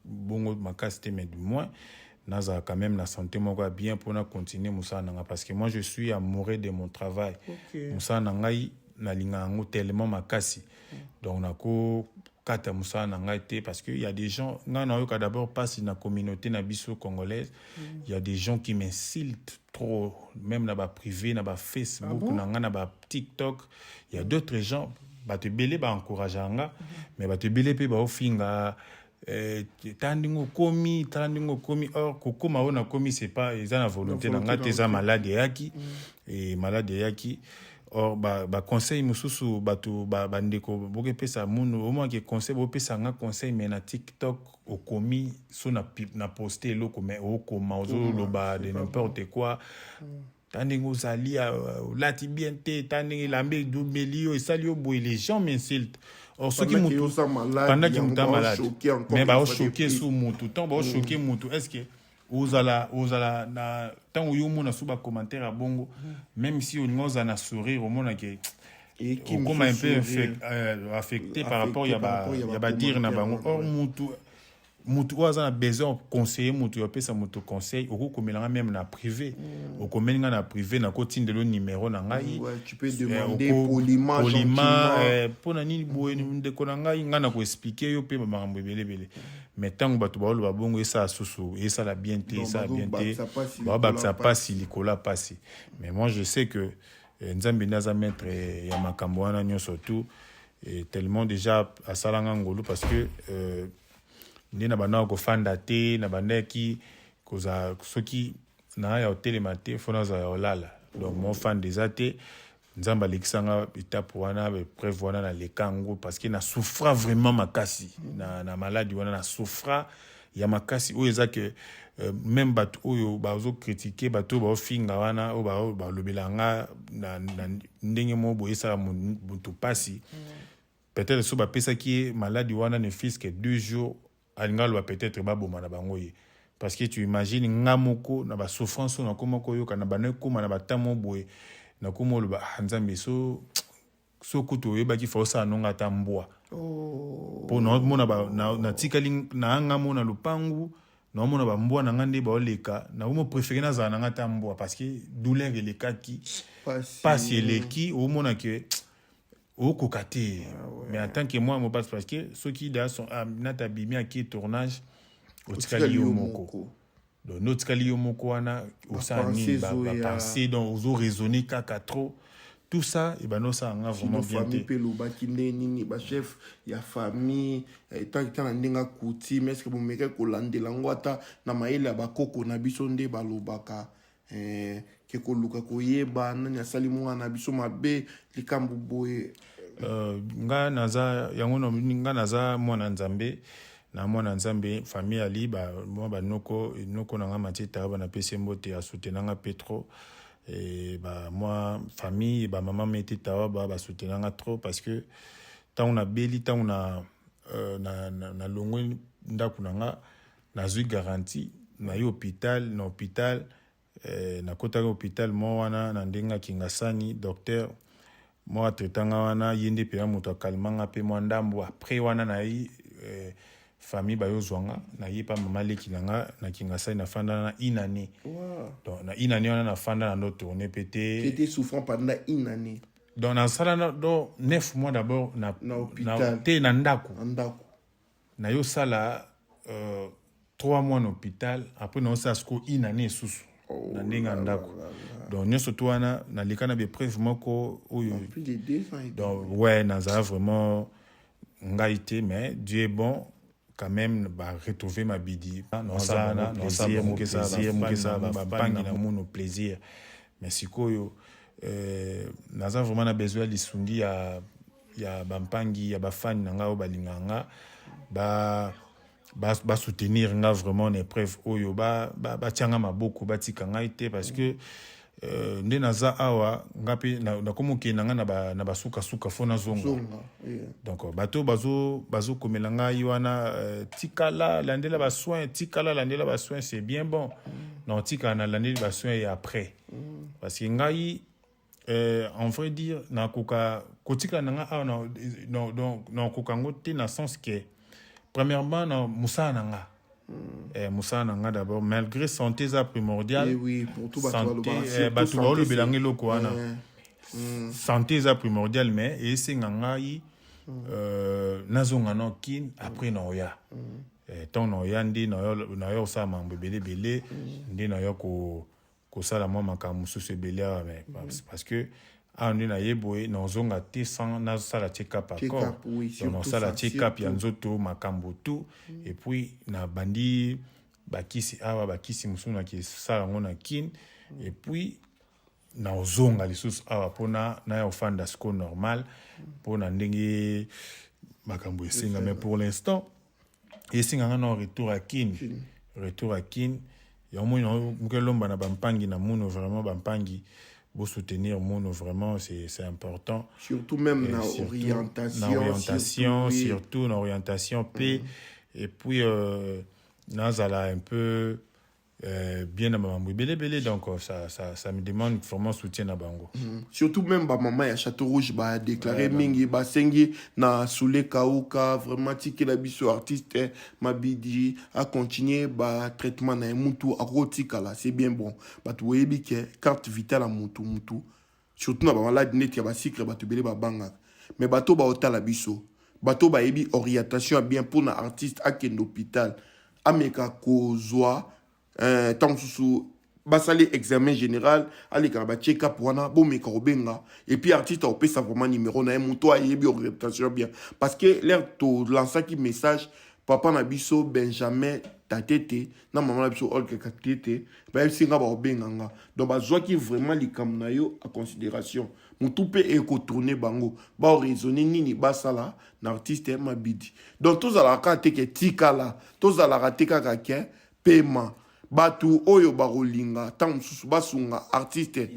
bongo makasi te, mais du moins nazala quand même na santé moko ya bien mpona continuer mosala na nga, parce que moi je suis amoureux de mon travail. Mosala na ngai nalingaka yango tellement makasi, donc nakokata mosala na ngai te, parce que y a des gens ngai nayoka d'abord mpasi na communauté na biso congolaise. Il y a des gens qui m'insultent trop, même na baprivé, na bafacebook. Ah bon? Na ngai na batiktok, il y a d'autres gens, bato ebele baencourage nga, mais bato ebele mpe baofinga tala ndenge okomi, tala ndenge okomi. Or kokóma oyo nakomi, c'est pas eza na volonté na nga te, eza malade eyaki e malade eyaki. Or baconseil mosusu bato bandeko bokepesa munu omwaki conseil, bopesa nga conseil, mais na TikTok okomi so na poste eloko, mais okoma ozoloba de n'importe quoi. Ta ndenge ozali olati bien te, ta ndenge elamba edumeli yo, esali yo boye, les gens m'insultent. Or soki mutu pendant que mutu amalade, mais baochoke su mutu, ntango baochoke mutu, est ce que ozala na ntango yo omona so bacommentaire ya bongo, même si olinga ozala na sourire, omonake okoma un peu affecté par rapport ya badire na bango. Or mutu oyo aza na besoin conseiller, mutu apesa mutu conseil, okokomelanga même na privé, okomeli nga na privé, nakotindela numéro na ngai. Poliment, mpona nini boye ndeko na ngai, ngai nakoexplike yo mpe bamakambo ebelebele. Mais ntango bato baoloba bongo, esala susu esala bien te, esala bien te, baobakisa pasi likolo ya pasi. Mais moi je sais que Nzambe nde aza maître ya makambo wana nyonso tout, et tellement déjà asalanga ngolu parce que Nde na bandaka kofanda te, na bandaki kozala soki na ya kotelema te, fo nazala ya kolala. Donc mofanda eza te. Nzambe alekisa nga etape wana, épreuve wana naleka yango parce que na souffra vraiment makasi na maladi wana, na souffra ya makasi oyo eza ke même bato oyo bazocritiquer, bato oyo baofinga wana, oyo balobela nga na ndenge moko boye esala moto pasi, peut-être so bapesaki ye maladi wana ne fût-ce que 2 jours, alinga aloba peut-être baboma na bango ye. Parce que tu imagines, nga moko na basouffrance oyo nakoma koyoka na banda ekóma na batamo boye, nakóma oloba: "Ah, Nzambe, so kutu oyebaki fa osala nonga ata mbwa." Mpo naomona natikali naanga mo na lopangu, naomona bambwa na nga nde baoleka, nakomo préféré nazala na nga ata mbwa, parce que douleur elekaki, pasi eleki, omona ke okoka te. Mais en tant que moi mopasi, parce que soki da nata abimi, ake tournage, otikali yo moko. Donc no otikali yo moko wana, osala nini? Bapense, donc ozo raisonner kaka trop, tout ça ebanda osala nga vraiment bien te. Mpe elobaki nde nini, bachef ya famille, etaki na ndenge coutume, est-ce bomekaki kolandela yango ata na mayele ya bakoko na biso nde balobaka ke koluka koyeba nani asali mwana na biso mabe, likambo boye? Nga naza yango, nga naza mwana Nzambe, na mwana Nzambe. Famille ali mwa banoko, noko na nga Matie Taba, napesi ye mbote, asoutenanga mpe trop. E ba mwa famille, bamama Mete Tawa, basoutenanga trop, parce que ntango nabeli, ntango na, na, na, nalongwe ndako na nga, nazwi garantie, naye hôpital. Na hôpital, nakotaki hôpital mo wana na ndenge akingasani, docteur moko atraitanga wana, ye nde mpenza moto akalmanga mpe mwa ndambo. Après wana nayi famille bayozwanga, naye pa mama leki na nga na Kingasani, nafanda na une année. Donc na une année wana nafanda na ndo tourne mpe te. Tu étais souffrant pendant une année? Donc nasala do 9 mois d'abord na, Na hôpital. Te, na ndako. Na ndako. Nayosala 3 mois na hôpital, après naosala sikoyo une année esusu na ndenge ya ndako. Donc nyonso to wana naleka na baépreuve moko oyo. Plus de 2 ans et Donc ouais, nazala vraiment ngai te, mais Dieu est bon quand même, baretrouver Mabidi, nasala bapangi na mono plaisir. Mais sikoyo naza vraiment na besoin ya lisungi ya bampangi, ya bafani na ngai oyo balingaka nga, basoutenir nga vraiment na épreuve oyo, batia nga maboko, batika ngai te, parce que nde naza awa, nga mpe nakomi okende na ngai na basukasuka, fo nazonga. Zonga, yeah. Donc bato bazokomela ngai wana, tikala, landela basoin, tikala, landela basoin, c'est bien bon. Na otikala, nalandeli basoin et après, parce que ngai, en vrai dire, nakoka kotikala na nga awa, donc nakoka yango te, na sens ke premièrement na mosala na nga, mosala na nga d'abord, malgré santé eza primordial. Eh oui, pour tout bato santé balobaka, surtout bato santé, baolobelanga eloko wana. Santé eza primordial, mais esenga ngai nazonga na Kine, après na oya, ntango na oya nde naoya kosala makambo ebele ebele, nde naoya kosala mwa makambo mosusu ebele awa. Mais parce que awa nde naye boye, nazonga te sans nasala check-up Check-up, accord. oui, Donc surtout nasala ça, check-up ya surtout. nzoto, makambo tout, et puis nabandi bakisi awa, bakisi mosusu nakesala yango na Kine, et puis naozonga lisusu awa mpona naya kofanda siko normal, mpona ndenge makambo esenga. Mais pour l'instant esenganga na retour à Kine, retour à Kine. Yango moi moke lomba na bampangi na muno, vraiment bampangi bosoutenir muno, vraiment c'est important. Surtout même Et na surtout, orientation. Na orientation. Surtout, oui. Surtout na orientation mpe, et puis nazala un peu bien na makambo ebele ebele. Donc ça me demande vraiment soutien na bango. Surtout même bamama ya Château Rouge badéclaré mingi, basengi na Sule Kauka, vraiment tikela biso artiste Mabidi acontinue batraitement na ye. Mutu akotikala, c'est bien bon. Bato boyebi ke carte vitale ya mutu, mutu surtout na bamaladi neti ya basucre, bato ebele babangaka. Mais bato baotala biso, bato bayebi orientation ya bien mpona artiste akende hôpital, ameka kozwa ntango mosusu basali examen général, aleka na bacheck-up wana, bomeka kobenga. Et puis artiste akopesa vraiment numéro na ye, moto ayebi orientation bien, parce que l'heure tolansaki message. Papa na biso Benjamin Tatete na mama na biso Olga Katete bayebisi nga bakobenga nga. Donc bazwaki vraiment likambo na yo en considération. Mutu mpe ekotourne bango ba raisonner nini basala na artiste Mabidi. Donc tozalaka kaka te ke tikala, tozalaka te kaka ke pema. Bato oyo bakolinga ntango mosusu basunga artiste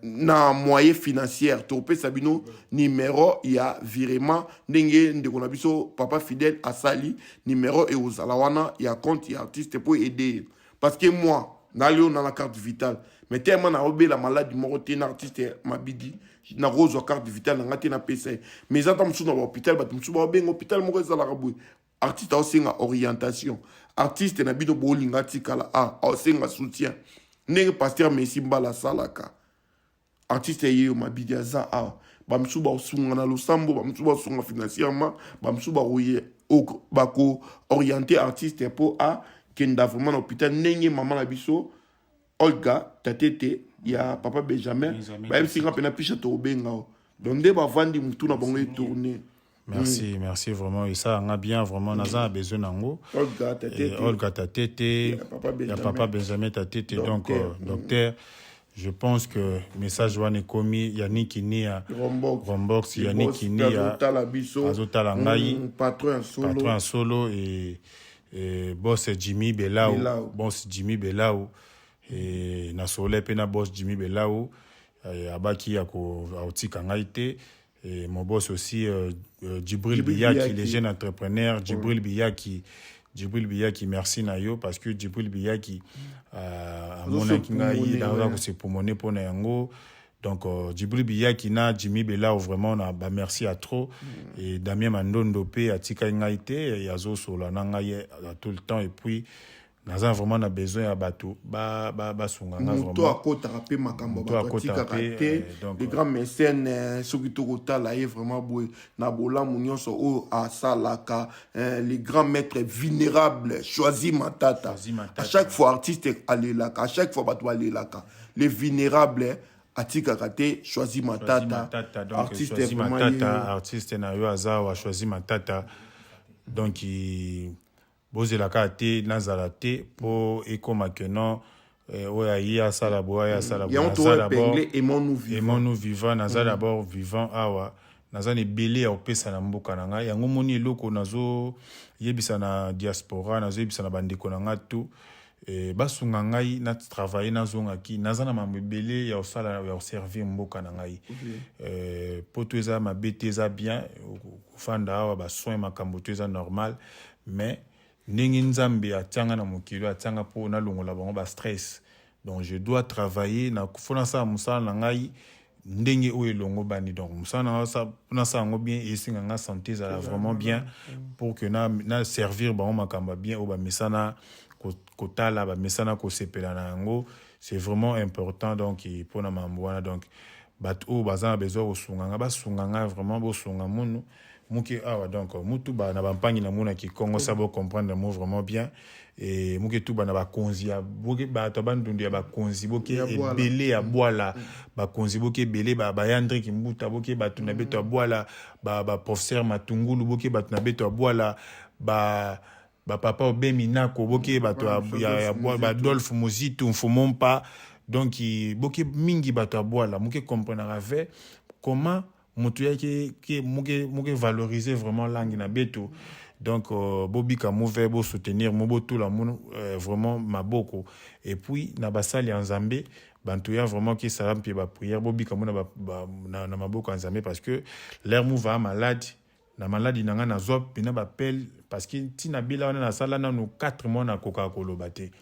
na moyen financière, tokopesa bino numero ya virement ndenge ndeko na biso papa Fidèle asali. Numero ekozala wana ya compte ya artiste mpo aider ye, parce que moi nali oyo na na carte vitale, mais tellement naobela maladi moko te na artiste Mabidi, nakozwa carte vitale na nga te napesa ye. Mais eza ta mosusu na bahôpital, bato mosusu baobenga hôpital moko ezalaka boye, artiste aosenga orientation. Artiste na bino bolinga tikala a aosenga soutien ndenge pasteur Messi Mbala asalaka. Artiste ye yo Mabidi aza awa, bamosusu bakosunga na losambo, bamosusu bakosunga financièrement, bamosusu bakooriente artiste mpo akenda vraiment na hôpital ndenge mama na biso Olga Tatete ya papa Benjamin bayebisi nga mpena pisha tokobenga o. Donc nde bavandi, mutu na bango etourne. Merci, merci vraiment, esalanga bien vraiment. Naza na besoin nango. Olga Tatete. Olga Tatete ya papa Benjamin Tatete, donc docteur, je pense que message wana ekomi. Yannick Nia Rombox, Yannick Nia azotala ngai. Patron solo, patron solo et boss Jimmy Belau, boss Jimmy Belau. Et na sole mpe na boss Jimmy Belau, abaki ya kotika ngai te. Et mon boss aussi, Djibril Biyaki, les jeunes entrepreneurs, Djibril Biyaki, Djibril Biyaki, merci na yo, parce que Djibril Biyaki amonaki ngai naza kosepomone mpona yango. Donc Djibril Biyaki na Jimmy Belau, vraiment na ba merci à trop. Et Damien Mandondo mpe atikaki ngai te, azosola na ngai tout le temps. Et puis naza vraiment na besoin ya bato basunga nga. Moto akotaka mpe makambo bato atikaka te, le grand mécène. Soki tokotala ye vraiment boye na bolamu nyonso oyo asalaka, le grand maître vulnérable Choisi Matata, à chaque fois artiste alelaka, à chaque fois bato balelaka, le vulnérable atikaka te, Choisi Matata. Artiste Matata, artiste na yo aza wa Choisi Matata. Donc bozelaka te nazala te mpo ekóma ke non, oyo aye asala boye, oyo asala boye. Naza d'abord aimons-nous vivant, naza d'abord vivant awa, naza na ebele ya kopesa na mboka na ngai. Yango moni eloko nazoyebisa na diaspora, nazoyebisa na bandeko na ngai tout, basunga ngai na travaille, nazongaki, naza na mambo ebele ya kosala, ya koservir mboka na ngai. Po to eza mabe te, eza bien kofanda awa, basoin, makambo to eza normal, mais ndenge Nzambe atianga na mokili, atianga mpo nalongola bango bastress. Donc je dois travailler na fo nasala mosala na ngai ndenge oyo elongo bani. Donc mosala na ngai, mpo nasala yango bien, esenga nga santé ezala vraiment bien pour que na servir bango makambo ya bien oyo bamesana kotala, bamesana kosepela na yango. C'est vraiment important. Donc mpona mambo wana, donc bato oyo baza na besoin kosunga nga, basunga nga vraiment, bosunga munu muke awa. Donc mutu ba na bampangi namonaki Kongo sa bocomprendre mo vraiment bien. E muke tuba na bakonzi ya boke, bato ya Bandundu ya bakonzi boke ebele ya bwala, bakonzi boke ebele, bayandriki mbuta boke, bato na beto ya bwala, baprofesseur Matungulu boke, bato na beto ya bwala, ba bapapa Obemi Nako boke, bato ya Badolphe Mozitu Mfumompa. Donc boke mingi bato ya bwala, muke comprenaka ve comment moto yaki ke muke muke valoriser vraiment langue na beto. Donc bobika move, bosoutenir mo, botula mo vraiment maboko. Et puis na basali ya Nzambe, bantu ya vraiment kesala mpe baprière, bobika mo na, ba, ba, na, na maboko ya Nzambe, parce que l'air mu va malade na maladi na ngai, nazwa mpena bapele, parce que ntina bila wana nasala nanu 4 mois, nakokaka koloba te.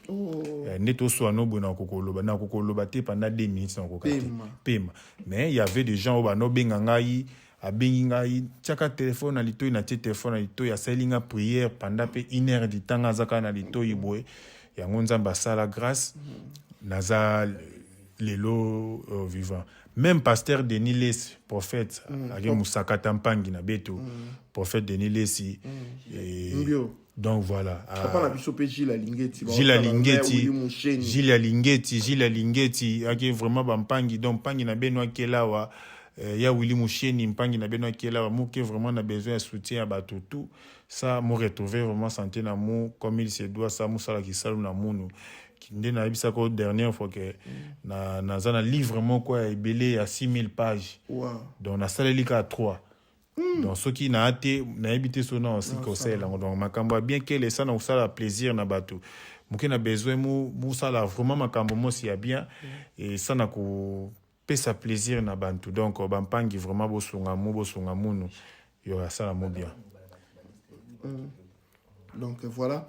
Nde toswa no boye, nakoka koloba, nakoka koloba te pendant 2 minutes, nakoka te pema. Mais il y avait des gens oyo banobenga ngai, abengi ngai, tiaka telefone na litoi, natie telefone na litoi, asaleli nga prière pendant mpe une heure du temps, nga aza kaka na litoi boye. Yango Nzambe asala grâce, naza lelo vivant. Même pasteur Denis Lesi, prophète, ake mosakata mpangi na beto, prophète Denis Lesi. Et donc voilà. Papa na biso mpe Gilles Alingeti. Gilles Alingeti, Gilles Alingeti, Gilles Alingeti ake vraiment bampangi. Donc mpangi na beno akela awa. Eh, ya Willy Musheni mpangi na bino akela ba muke vraiment na besoin ya soutien ya bato tout ça mu retrouver vraiment santé na mu comme il se doit ça musala kisalu na munu nde nayebisaka yo dernière fois ke na naza na livre moko ya ebele ya 6000 pages wow. donc nasaleli kaka 3 donc soki naa te nayebi te soki na osika kosalela yango donc makambo ya bien kele esa na kosala plaisir na bato moke na besoin mosala vraiment makambo mosi ya bien esa na kopesa plaisir na bantu donc bampangi vraiment bosunga mu bosunga munu yo asala mo bien Donc voilà.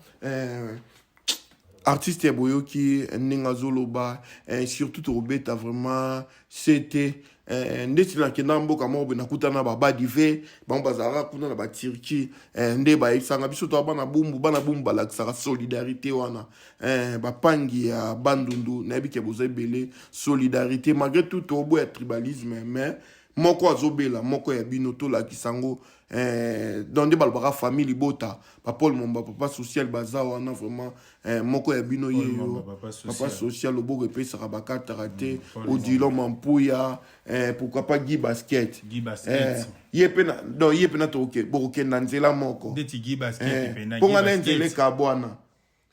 Artiste ya boyoki ndenge azoloba eh, surtout tokobeta vraiment sete eh, ndeti nakenda mboka moko boye nakutana babadive bango bazalaka kuna na baturquie eh, nde bayebisanga biso toa bana bumbu bana bumbu balakisaka solidarité wana eh, bapangi ya bandundu nayebi ke boza ebele solidarité malgré tout toboya tribalisme mais moko azobela moko ya bino tolakisa yango eh, donc nde balobaka famille libota ba Paul Momba papa social baza wana vraiment eh, moko ya bino ye yo papa social loboko epesaka bakataka te mm, Odilon Mampuya eh, pourquoi pas Guy Basket, Guy Basket. Eh, ye pe na donc ye pe na toke bokokenda nzela moko ndeti Guy Basket eh, mpo nga na nzela ekabwana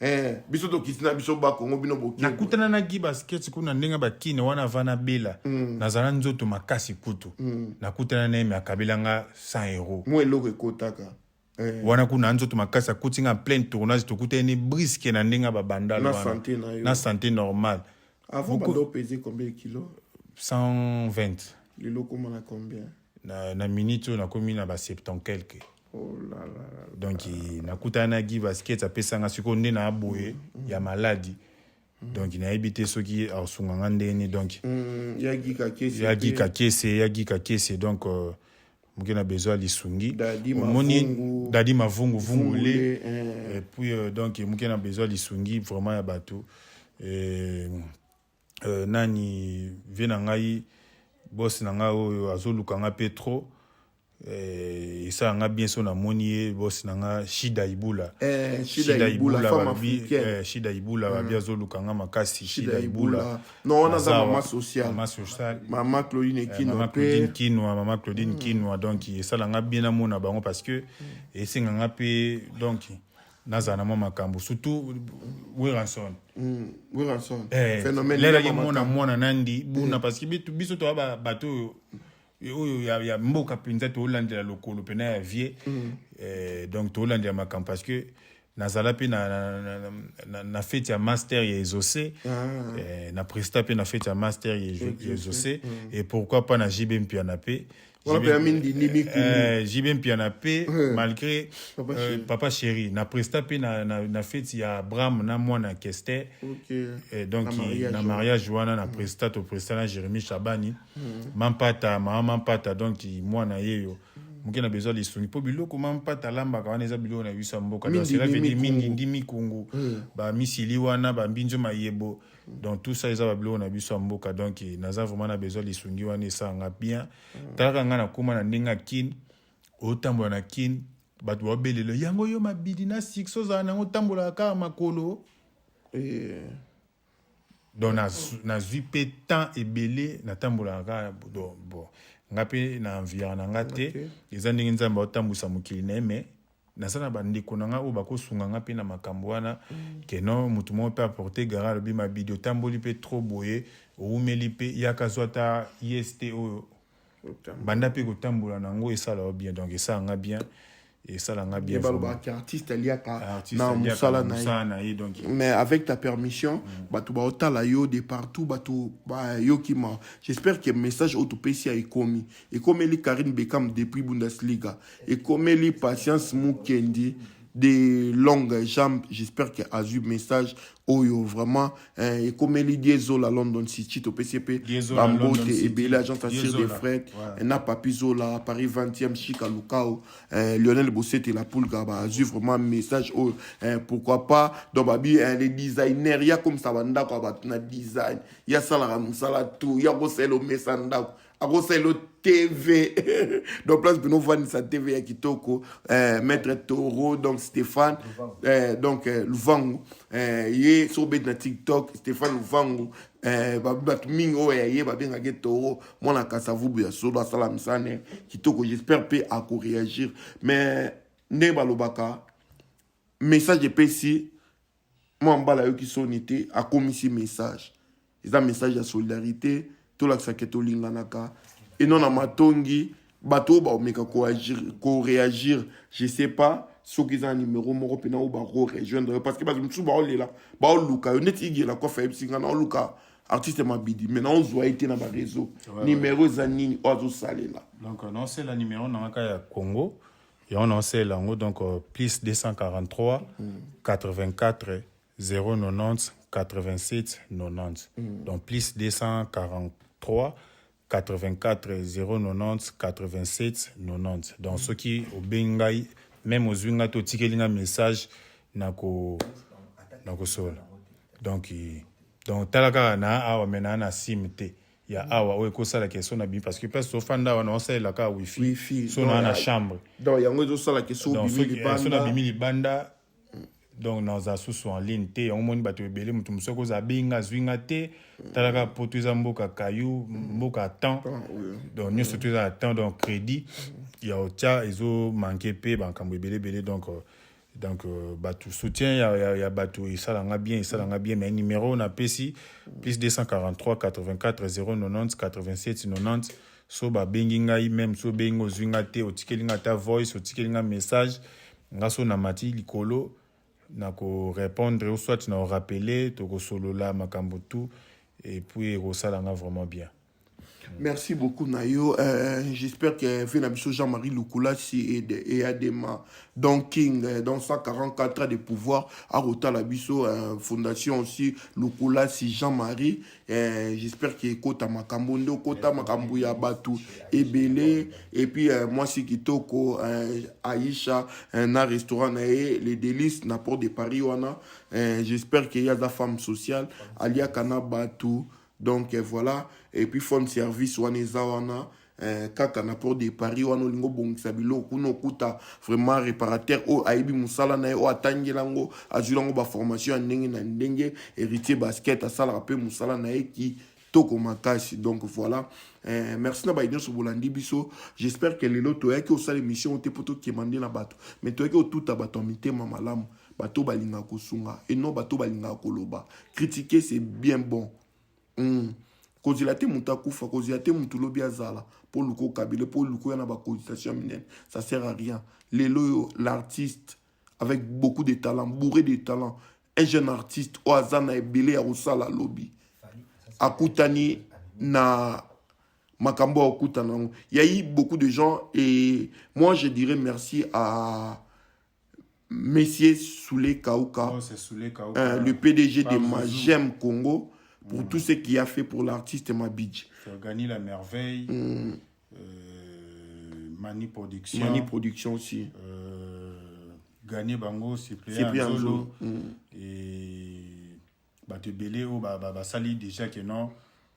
Eh, biso tokiti na biso ba Congo bino boke. Nakutana na Guy Basket kuna ndenge bakine wana avant nabela mm. nazala nzoto makasi kutu mm. nakutana na ye me akabela nga 100 euro mwa eloko ekotaka eh. Wana kuna nzoto makasi akuti nga en plein tournage tokutani briske na ndenge babandal na santé na yo na santé normale. Avant banda opese combien de kilos? 120. Lelo okoma na combien? Na minute oyo nakomi na ba 70 quelque. Oh là là là. Donc nakutana na Guy Basket apesanga sikoyo nde na boye mm. ya maladi mm. Donc nayebi te soki akosunga nga ndenge nini donc mm, ya Guy Kakese ya Guy Kakese ya Guy Kakese donc euh, moke na besoin ya lisungi omoni Dadi Mavungu Vungule eh. Et puis euh, donc moke na besoin ya lisungi vraiment ya bato et, euh, nani vie na ngai boss na ngai oyo azoluka nga mpe trop eh, esala nga bien so namoni ye boss na nga Shida Ibula eh, Shida Ibula balobi eh, Shida Ibula babi mm. azoluka nga makasi Shida Ibula non wana aza mama sociale mama sociale mama Claudine Kinwa mama Claudine Kinwa mama Claudine mm. Kinwa donc esala nga bien namona bango parce que mm. esenga nga mpe donc nazala na mwa makambo surtout Werrason mm, Werrason eh, phénomène lelaki mona mwana nandi buna mm. parce que biso toya bato oyo oyo ya, ya mboka mpenza tolandela lokolo mpena ya vie mm. eh, donc tolandela makambo parce que nazala mpe na, na, na, na, na fete ya master ya exaucé ah. eh, na presta mpe na fete ya master ya exaucé mm. Et pourquoi pas na JB Mpiana mpe JB Mpiana mpe malgré papa, euh, chéri. Papa chéri na presta mpe na, na, na fete ya Abraham na mwana Kester okay. eh, donc na mariage wana na presta to presta na Jérémie Chabani mm. Mampata mama Mampata donc mwana yeyo moke na besoin lisungi mpo biloko Mampata alambaka wana eza biloko na biso ya mboka donc cela veut dire mingi ndi mikungu mm. bamisili wana bambinzo mayebo donc tout ça eza babiloko na biso ya mboka donc naza vraiment na besoin lisungi wana esalanga bien mm. Talaka ngai nakóma na ndenge ya Kine otambola na Kine bato babelela yango yo mabidi na succès ozala nango otambolaka kaka makolo eh. Donc nazwi mpe temps ebele natambolaka kaka bon nga mpe na enviaka na nga te eza ndenge Nzambe aotambwisa mokili na ye mais naza na bandeko na nga oyo bakosunga nga mpe na makambo wana mm. Keno motu moko mpe aporte gara alobi mabidi otamboli mpe trop boye owumeli mpe yaka zwa ata ist oyo banda mpe kotambola na yango esala yo bien donc esala nga bien esala nga bien. Balobaka artiste aliaka na mosala na ye donc mais avec ta permission mm. Bato baotala yo de partout bato bayoki ma j'espère que message oyo topesi ya ekomi ekomeli Karine Bekam depuis Bundesliga ekomeli Patience Mukendi de longue jambe j'espère que azwi message oyo vraiment eh, ekomeli Diezola London City topesi mpe bambote ebele agence assure de fret ouais. Na Papi Zola Paris 20e Chika Lukao eh, Lionel Bosete la Pulga bazwi vraiment message oyo eh, pourquoi pas donc babi eh, les designers ya komisa bandako ya bato na design ya salaka mosala tout ya kosalela omesa ndako akosalela TV donc place bino ovandisa TV ya kitoko eh, maître Toro donc Stéphane eh, donc eh, Luvangu eh, ye so obeti na TikTok Stéphane Luvangu. Eh, bato mingi oyo ya ye babengaki ye toro mwana kasavubu ya solo asala misane kitoko j'espère mpe akoréagir mais ndenge balobaka message epesi mwa mbala ayoki soni te akomisi message eza message ya solidarité tolakisa ke tolinganaka eno na matongi bato oyo bakomeka koreagir je sais pas soki eza na numero moko mpena oyo bakorejoindre yo parce que bato mosusu baolela baoluka yo neti igela kofa ayebisi nga naoluka artiste mabidi mais naozwa ye te na bareseau numero eza nini oyo azosalela donc naosala numero na nga kaka ya congo yango naosalela yango donc euh, plus 243 84 090 87 90 donc plus 243 84 090 87 90 donc soki obengi ngai meme ozwi ngai to otikeli ngai message nako nakosola donc donc tala kaka na awa me naa na sim te ya awa oyo ekosala ke so na bimi parce que place tofanda awa naosalela kaka wifi, wifi so naa na chambre donc yango ezosala ke so obimi libanda so nabimi libanda donc naza susu en ligne te yango moni bato ebele moto mosusu akozala abengi nga azwi nga te tala kaka poto eza mboka caillou mboka temps donc nyonso to eza na temps donc crédit ya otya ezo manke mpe makambo ebele ebele donc euh, donc euh, bato soutien ya, ya, ya bato esala nga bien esala nga bien mais numéro napesi plus 243 84 090 87 90 so babengi ngai meme so obengi ozwi nga te otikeli nga ata voice otikeli nga message nga so namati likolo nako répondre ou soit na rappeler tokosolola makambo tout et puis ekosala nga vraiment bien. Merci beaucoup Nayo. Euh, J'espère que vie biso Jean-Marie Lukulasi et, et Adema Don King euh, dans 144 ans de pouvoir à Rotala biso euh, fondation aussi Lukulasi Jean-Marie. Euh, J'espère que kota makambo ndo kota makambo ya batu ebele et puis euh, mwasi kitoko euh, Aïcha euh, na restaurant na ye les délices na port de Paris wana. Euh, J'espère que yaza femme sociale aliaka na batu. Donc euh, voilà et puis phone service wana eza wana eh, kaka na port de Paris wana olingi obongisa biloko kuna okuta vraiment réparateur oyo ayebi mosala na ye oyo atangela yango azwila yango baformation ya ndenge na ndenge héritier basket asalaka mpe mosala na ye kitoko makasi donc voilà eh, merci na baye nyonso bolandi biso j'espère que lelo toyaki osala émission te mpo tokema nde na bato mais toyaki otuta bato ya mitema malamu bato balingaka kosunga et non bato balingaka koloba critiquer c'est bien bon mm. kozela te moto akufa kozela te moto lobi azala mpo oluka okabele mpo oluka oya na bacotisation minene ça sert à rien lelo oyo l'artiste avec beaucoup de talent bourré de talent un jeune artiste oyo aza na ebele ya kosala lobi akutani na makambo akutana yango il y a eu beaucoup de gens et moi je dirais merci à Monsieur Soule Kauka, oh, Soule Kauka. Euh, le PDG de Magem Congo, pour mm. tout ce qu'il a fait pour l'artiste Mabidji. Gagner la merveille, mm. euh, Mani Production. Mani Production aussi. Euh, Gagner Bango, Cyprien Nzolo. Mm. Et bato ebele oyo basali déjà que non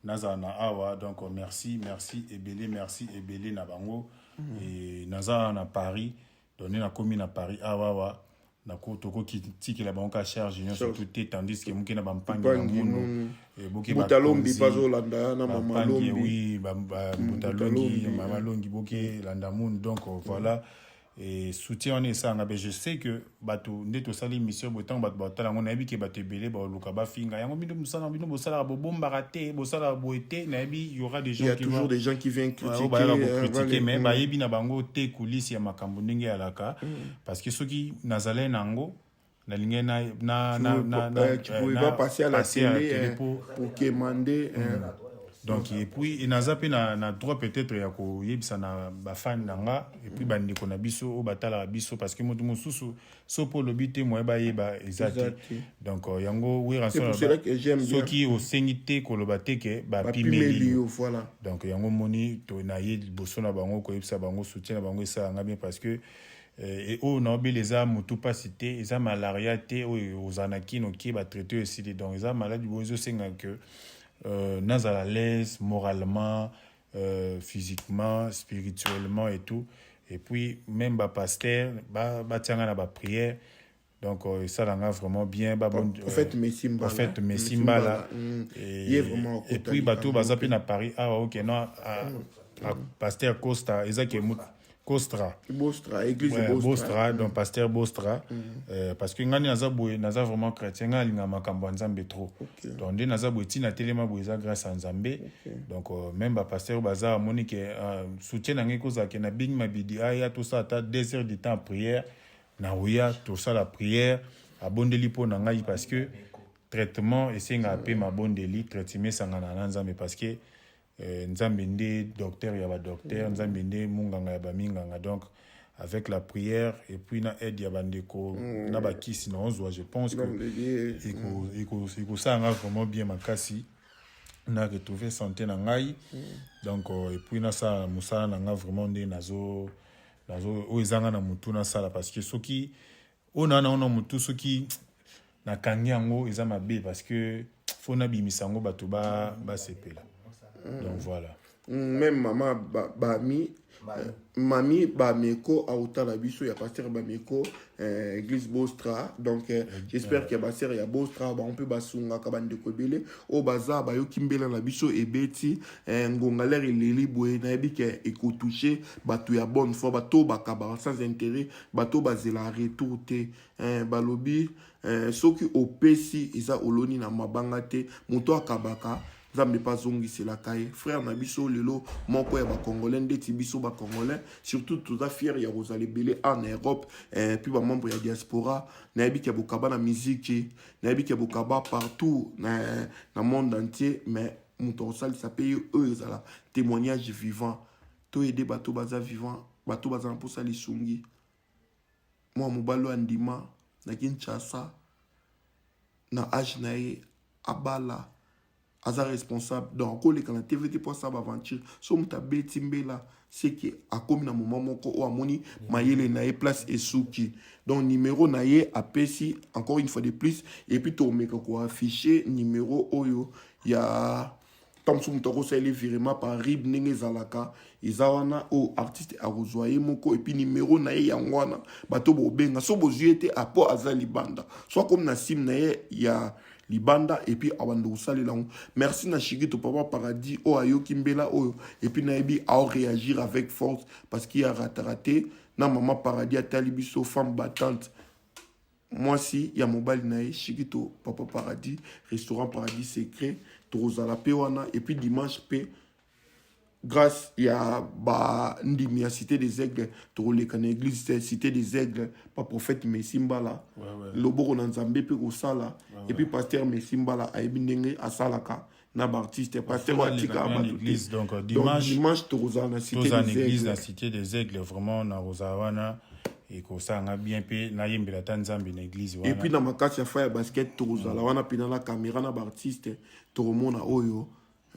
nazala na awa donc merci merci ebele merci ebele na bango mm. et naza na Paris donc nde nakomi na Paris awa awa nako tokoki tikela bango ka charge nyonso tout te tandis que moke na bampangi na munu boke Mbutalombi bazolanda na mama Lombi oui Mbutalombi mama Longi boke landa munu donc voilà et soutien wana esalanga mpe je sais que bato nde tosali émission boye ntango bato batala yango nayebi ke bato ebele baoluka bafinga yango bino mosala bino bosalaka bobombaka te bosalaka boye te nayebi y aura des gens il y a toujours des gens qui viennent critiquer bayaka kocritiquer mais bayebi na bango te coulisse ya makambo ndenge eyalaka mm. parce que soki nazalai na yango nalingai na na na na na tu pouvais pas passer à la télé pour pour quémander mm. donc et puis naza mpe na, na droit peut-être ya koyebisa na bafani na nga et puis bandeko na biso oyo batalaka biso parce que moto mosusu so mpo olobi te moye bayeba eza te donc euh, yango soki osengi te koloba te ke bapimeli yo voilà. donc yango moni na ye liboso na bango koyebisa bango soutien na bango esalanga bien parce que eh, oyo naobela eza motu mpasi te eza malaria te oyo ozala na kino kie batraite oyo esili donc eza maladi boyo ezosenga ke euh, nazala l'aise moralement euh, physiquement spirituellement et tout et puis même bapaster batianga na baprière. Donc euh, esala nga vraiment bien ba bon prophète Messi Mbala prophète Messi Mbala mm. et, vraiment et puis bato baza pe na Paris awa ok non a, mm. a, pasteur Costa eza ke Costra Bostra église ouais, Bostra, Bostra mm. donc pasteur Bostra mm. euh, parce que ngani naza boye naza vraiment chrétien ngai alinga makambo ya Nzambe trop okay. Donc nde naza boye tina telema boye eza grâce à Nzambe okay. Donc euh, même ba pasteur baza amoni ke euh, soutien na ngai kozala ke na bingi mabidi aya tosala ata 2 heures du temps prière Nakoya tosala prière abondeli mpo na ngai parce que traitement esengaka mpe mabondeli traitement esangana na Nzambe parce que euh, Nzambe nde docteur ya ba docteur Nzambe nde munganga ya ba minganga donc avec la prière et puis na aide ya bandeko mm. na bakisi na ozwa je pense que ekosala nga vraiment bien makasi na retrouver santé na ngai mm. donc euh, et puis nasala mosala na nga vraiment nde nazo nazo oyo eza nga na mutu nasala parce que soki oyo naa nango na mutu soki nakangi yango eza mabe parce que faut nabimisa yango bato basepela ba donc voilà Même mama bami ba euh, mami bameko autala biso ya pasteur bameko euh, église bostra donc euh, j'espère que basere ya bostra bango mpe basungaka bandeko ebele oyo baza bayoki mbela na biso ebeti eh, ngonga lere eleli boye nayebi ke ekotouche bato ya bonne foi bato oyo bakabaka sans intérêt bato oyo bazela retour te eh, balobi eh, soki opesi eza oloni na mabanga te moto akabaka Nzambe pe azongiselaka ye. Frère na biso lelo moko ya ba congolais ndeti biso ba congolais surtout toza fier ya kozala ebele awa na Europe eh, puis ba membre ya diaspora nayebi ke bokaba na musique nayebi ke bokaba partout na, na monde entier mais moto akosalisa pe ye oyo ezala témoignage vivant to aider bato baza vivant bato baza na mposa lisungi mwa mobali oyo andima na Kinshasa na age na ye abala aza responsable donc akoleka na tv te mpo asala baaventure so moto abeti mbela seke akomi na moment moko oyo amoni mayele na ye place esuki donc numero na ye apesi encore une fois de plus epuis tokomeka koaffiche numero oyo ya ntango mosusu moto akosaleli virement par rib ndenge ezalaka eza wana oyo artiste akozwa ye moko epuis nimero na ye yango wana bato bobenga so bozwi ye te apo aza libanda so akomi na sim na ye ya libanda epuis abanda kosalela yango merci na shigito papa paradis oyo ayoki mbela oyo epuis nayebi aoréagir avec force parce qu'il a rataka te na mama paradis atali biso femme battante Mwasi ya mobali na ye Shikito papa paradis restaurant paradis secret tokozala pe wana et puis dimanche pe grâce ya ba ndimi ya cité des aigles tokoleka na église cité des aigles pa prophète Messi Mbala ouais, ouais. loboko na Nzambe pe kosala ouais, ouais. et puis pasteur Messi Mbala ayebi ndenge asalaka na ba artiste pasteur atika bato te donc euh, dimanche dimanche tokozala na cité des aigles na cité des aigles vraiment nakozala wana ekosala nga bien mpe nayembela ata nzambe na église wana et puis na makasi ya fa ya basket tokozala wana mpena na caméra na baartiste tokomona oyo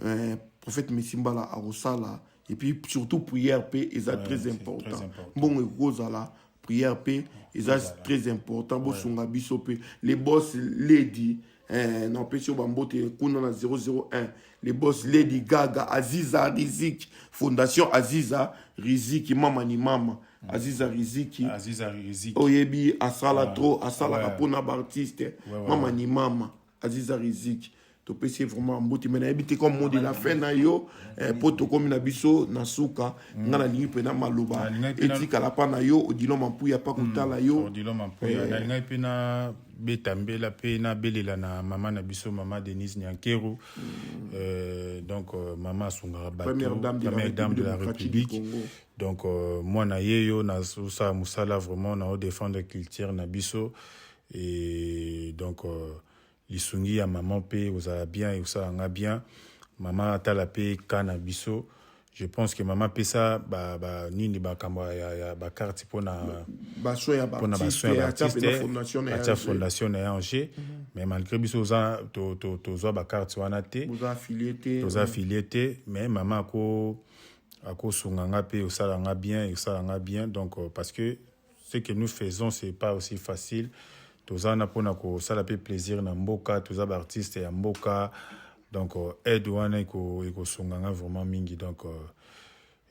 eh, prophète mesimbala akosala et puis surtout prière mpe eza ouais, très important mbongo ekokozala prière mpe eza très important bosunga biso mpe les boss lady Eh, napesi yo bambote kuna na 001 le boss lady gaga aziza riziki fondation aziza riziki mama ni mama mm. aziza riziki aziza riziki oyebi asala ah, trop asalaka ouais. mpona baartiste ouais, ouais, mama ni mama aziza riziki topesi ye vraiment mbote me nayebi te comme mot de la fin na yo mpo eh, tokomi na biso na suka mm. nga nalingi mpena maloba etikala mpa na yo odilon mampuya mpa kotala mm. yo odilon mampuya eh. nalingaki mpe na beta mbela mpe nabelela na mama na biso mama denise nyankeru mm. euh, donc euh, mama asungaka bato première dame de la république donc euh, mwana ye yo nazosala mosala vraiment nao défendre culture na biso et donc euh, lisungi ya maman pe ozala bien osala nga bien maman atala pe ka na biso je pense que maman pesa ba, ba nini bakambo ya, ya ba carte pona ba soins ya pona ba soins ya artiste atia fondation na ye en jeu mm -hmm. mais malgré biso oza to to tozwa ba carte wana te boza affilié te toza affilié te mais maman ako akosunga nga pe osala nga bien osala nga bien donc euh, parce que ce que nous faisons c'est pas aussi facile toza wana mpona kosala mpe plaisir na mboka toza baartiste ya mboka donc euh, aide wana ekosunga nga vraiment mingi donc euh,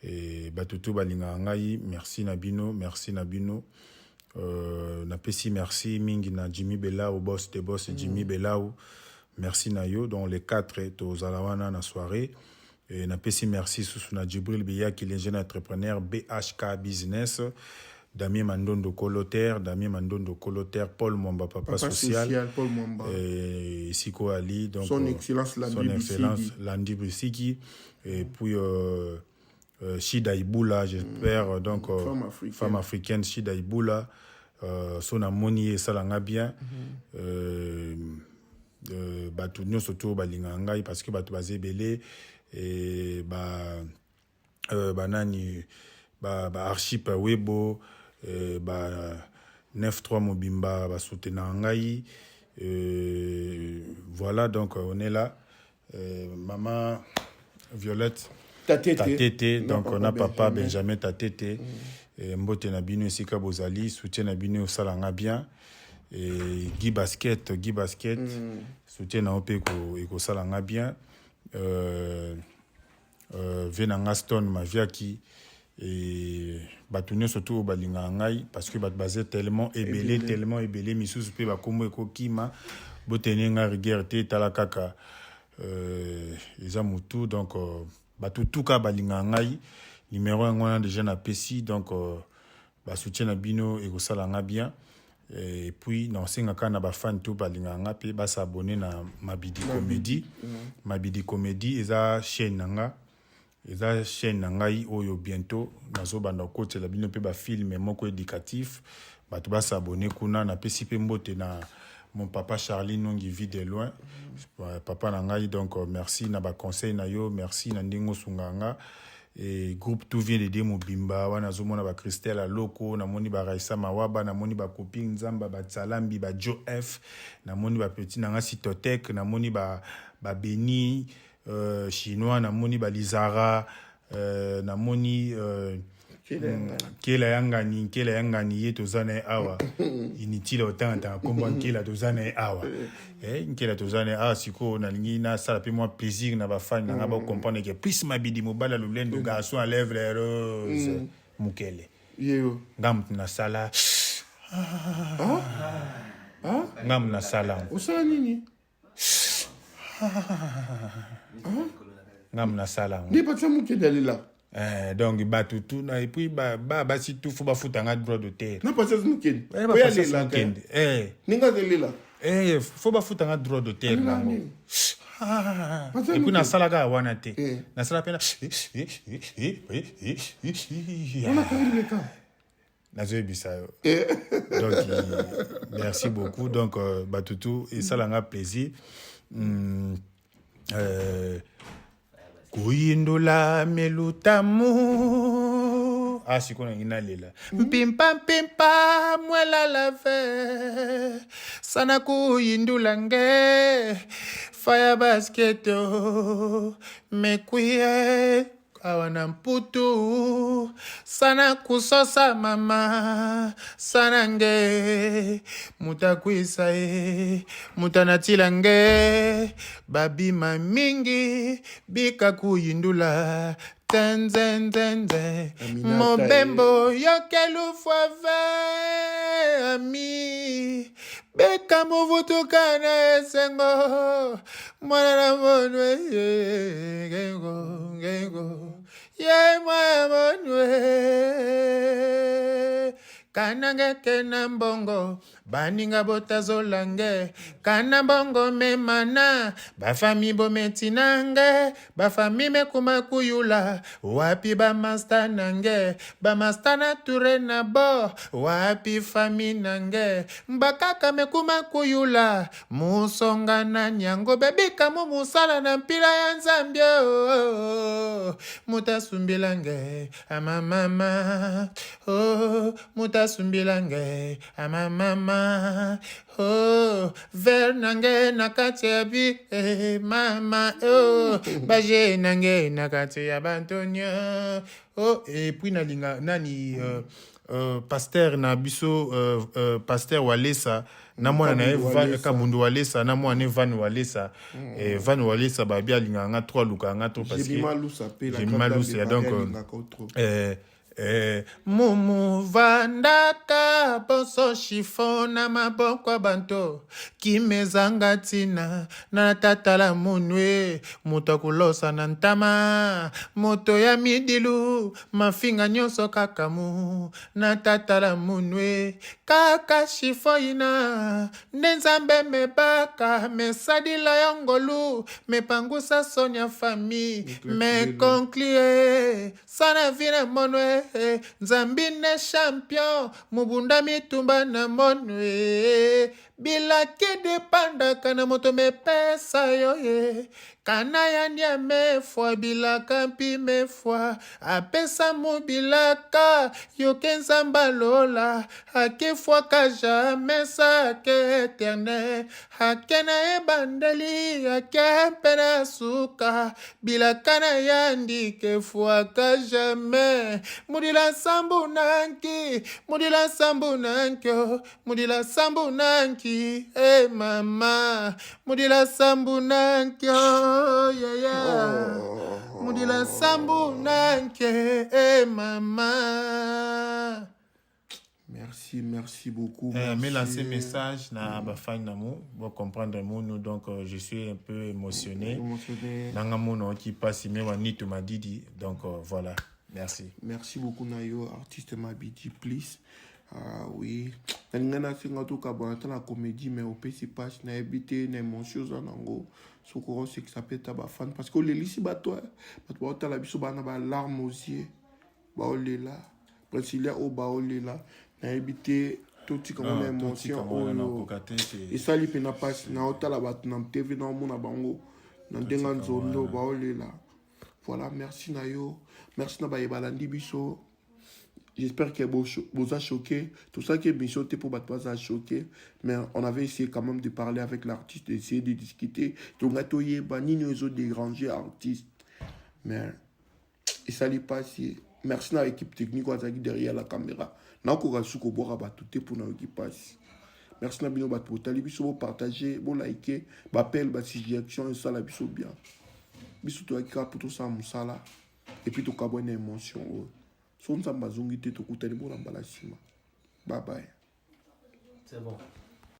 e, bato tu balingaka ngai merci na bino merci na bino. Napesi merci mingi na Jimmy Belau, boss de boss. Jimmy Belau, merci na yo. Donc les 4 tozala wana na soirée. Et napesi merci susu na Djibril Beyaki, le jeune entrepreneur BHK Business, Damien Mandondo Colotaire, Damien Mandondo Colotaire, Paul Mwamba papa, Papa social, social, Paul Mwamba. Et Siko Ali, donc Son Excellence Landy Son Excellence Bissiki. Landy Bissiki, et puis Shida Iboula, j'espère, donc Femme africaine. Femme africaine Shida Iboula, son amoni esalanga bien. Bato nyonso to balingaka ngai parce que bato baza ebele e ba banani ba Archip Webo, ba 9-3 mobimba basoutenaka ngai. Voilà, donc on est là. Maman Violette Tatete. Tatete, Na donc papa on a papa Benjamin. Benjamin Tatete. Et mbote na bino esika bozali, soutien na bino osalanga bien. Et Guy Basket, Guy Basket, soutien na yo mpe ekosalanga bien. Ve na nga Stone Maviaki et bato nyonso to oyo balingaka ngai parce que bato baza tellement ebele, Ebele. tellement ebele, misusu mpe bakombo ekokima, botene nga rigueur te, tala kaka eza motu. Donc bato tuka balingaka ngai, numéro yango wana déjà napesi, donc basoutien na bino ekosala nga bien. Et puis nasengaka na bafan to balingaka nga mpe basabone na Mabidi Comédie. Mabidi Comédie eza chaîne na nga, eza chaîne na ngai oyo bientôt nazobanda kokotela bino mpe bafilm moko éducatif. Bato basabone kuna. Napesi mpe mbote na mon papa Charlie Nongi, vie de loin, papa na ngai. Donc merci na baconseil na yo, merci na ndenge osungaka nga. Et groupe Tout vient de Dieu mobimba wana, nazomona bacristel Aloko, namoni baraisa Mawaba, namoni bakopi Nzamba, batsalambi, bajo F, namoni bapetit na nga Sitotek, namoni babeni chinois, namoni balizara, namoni Nkela Yangani, Nkela Yangani, ye toza na ye awa. Inutile otangatanga nkombo ya Nkela, toza na ye awa. Nkela toza na ye awa. Sikoyo nalingi nasala mpe mwa plaisir na bafani na nga, bacomprendre ke plus Mabidi, mobali ya lolendo, garçon à lèvre rose, mokele. Yeyo. Nga motu nasala, nga motu nasala yango. Osala nini? Nga motu nasala yango. Nde batia mokende alela. Donc bato tu na et puis ba basi tu fo bafutanga droit d'auteur. Na patience mokende. Eh, Oyo ba patience alelaka. mokende. Ndenge azelela. Fo bafutanga droit d'auteur Alela nango. nini? Ah, Patience et puis mokende. nasalaka wana te, nasala mpe na Wana karileka. Nazoyebisa yo. Donc merci beaucoup. Donc bato tu esalanga plaisir. Kuyindula melutamu. Ah, sikoyo nangi nalela mpimpa mpimpa mwelala ve sana kuyindula nge faya basketo mekwie awa na mputu sana kusosa mama sana nge moto akwisa ye moto anatila nge babima mingi bika kuyindula tenzenzenze. Aminata. Mobembo yokelufwave ami beka movutuka na esengo mwana na monwe ngengo ngengo ye mwana monwe kanangeke na mbongo baninga botazola nge kana mbongo memana bafami bometi na nge bafami mekuma kuyula wapi bamasta na nge bamasta na ture na bo wapi fami na nge mbakaka mekuma kuyula musonga na nyango bebika mu musala na mpila ya Nzambe oh, mutasumbila nge amamama oh, mutasumbila nge amamama oh, ver na nge na kati ya bi eh, mama oh, baje na nge na kati ya bantonio oh, et puis nalinga nani pasteur na biso pasteur Walesa na mwana na ye. Kabundu Walesa. Kabundu Walesa na mwana Van Walesa. Van Walesa babi alingaka nga trop, alukaka nga trop parce que Jemima Lusa pe la Jemima grande dame Lusa, de donc Paris alingaka yo trop. Eh, mumu vandaka bonso chiffon na maboko ya banto kima ezanga ntina na tatala munwe moto akulosa na ntama moto ya midilu mafinga nyonso kaka mu na tatala munwe kaka chiffon ina nde nzambe mebaka mesadila yo ngolu mepangusa soni ya famille meconclue Sana vie na monwe eh, Nzambi ne champion mubunda mitumba na monwe eh, bilaki depandaka na moto mepesa yo ye kana ya ndia mefwa bilaka mpi mefwa apesa mu bilaka yoke nzamba lola akefwaka jamais sake eternel ake na ebandeli ake mpe na suka bilaka na yandi kefuaka jamais mudila nsambu nanki mudila nsambu nankio mudila nsambu nanki e hey mama mudila nsambu nankio yeah, yeah. Oh. Mudila nsambu nanke e hey mama. Merci, merci beaucoup. Eh, mais lancer message na mm. ba fan na mu, bo comprendre mu nous donc euh, je suis un peu émotionné. Émotionné. Nanga mu no qui passe mais wa nitu madidi donc euh, voilà. Merci. Merci beaucoup Nayo, artiste Mabidi please. Ah oui. Nalinga na senga to kabona ta na comédie mais opesi passe na ebite na émotion za nango soki osekisa pe ta ba fan parce que olelisi bato eh. bato baotala biso bana ba larmes aux yeux. Baolela Princilia oyo baolela nayebi te totika ngo na émotion oyo esali mpena mpasi naotala bato na tv naomona bango na ndenge ya nzondo baolela voilà merci na yo merci na baye balandi biso j'espère que boza choqué tosalaki émission te mpo bato baza choqué mais on avait essayé quand même de parler avec l'artiste essayer de discuter tongai toyeba nini oyo ezodéranger artiste mais esali pasi merci na équipe technique oyo azalaki derrière la caméra nakoka lisusu kobwaka bato te mpo nayoki pasi merci na bino bato botali biso bopartage bolike bapele basuggestion esala biso bien biso toyaki kaka mpo tosala mosala epuis tokabwani na émotion oyo so nzambe azongi te tokutani bona mbala nsima babaye C'est bon.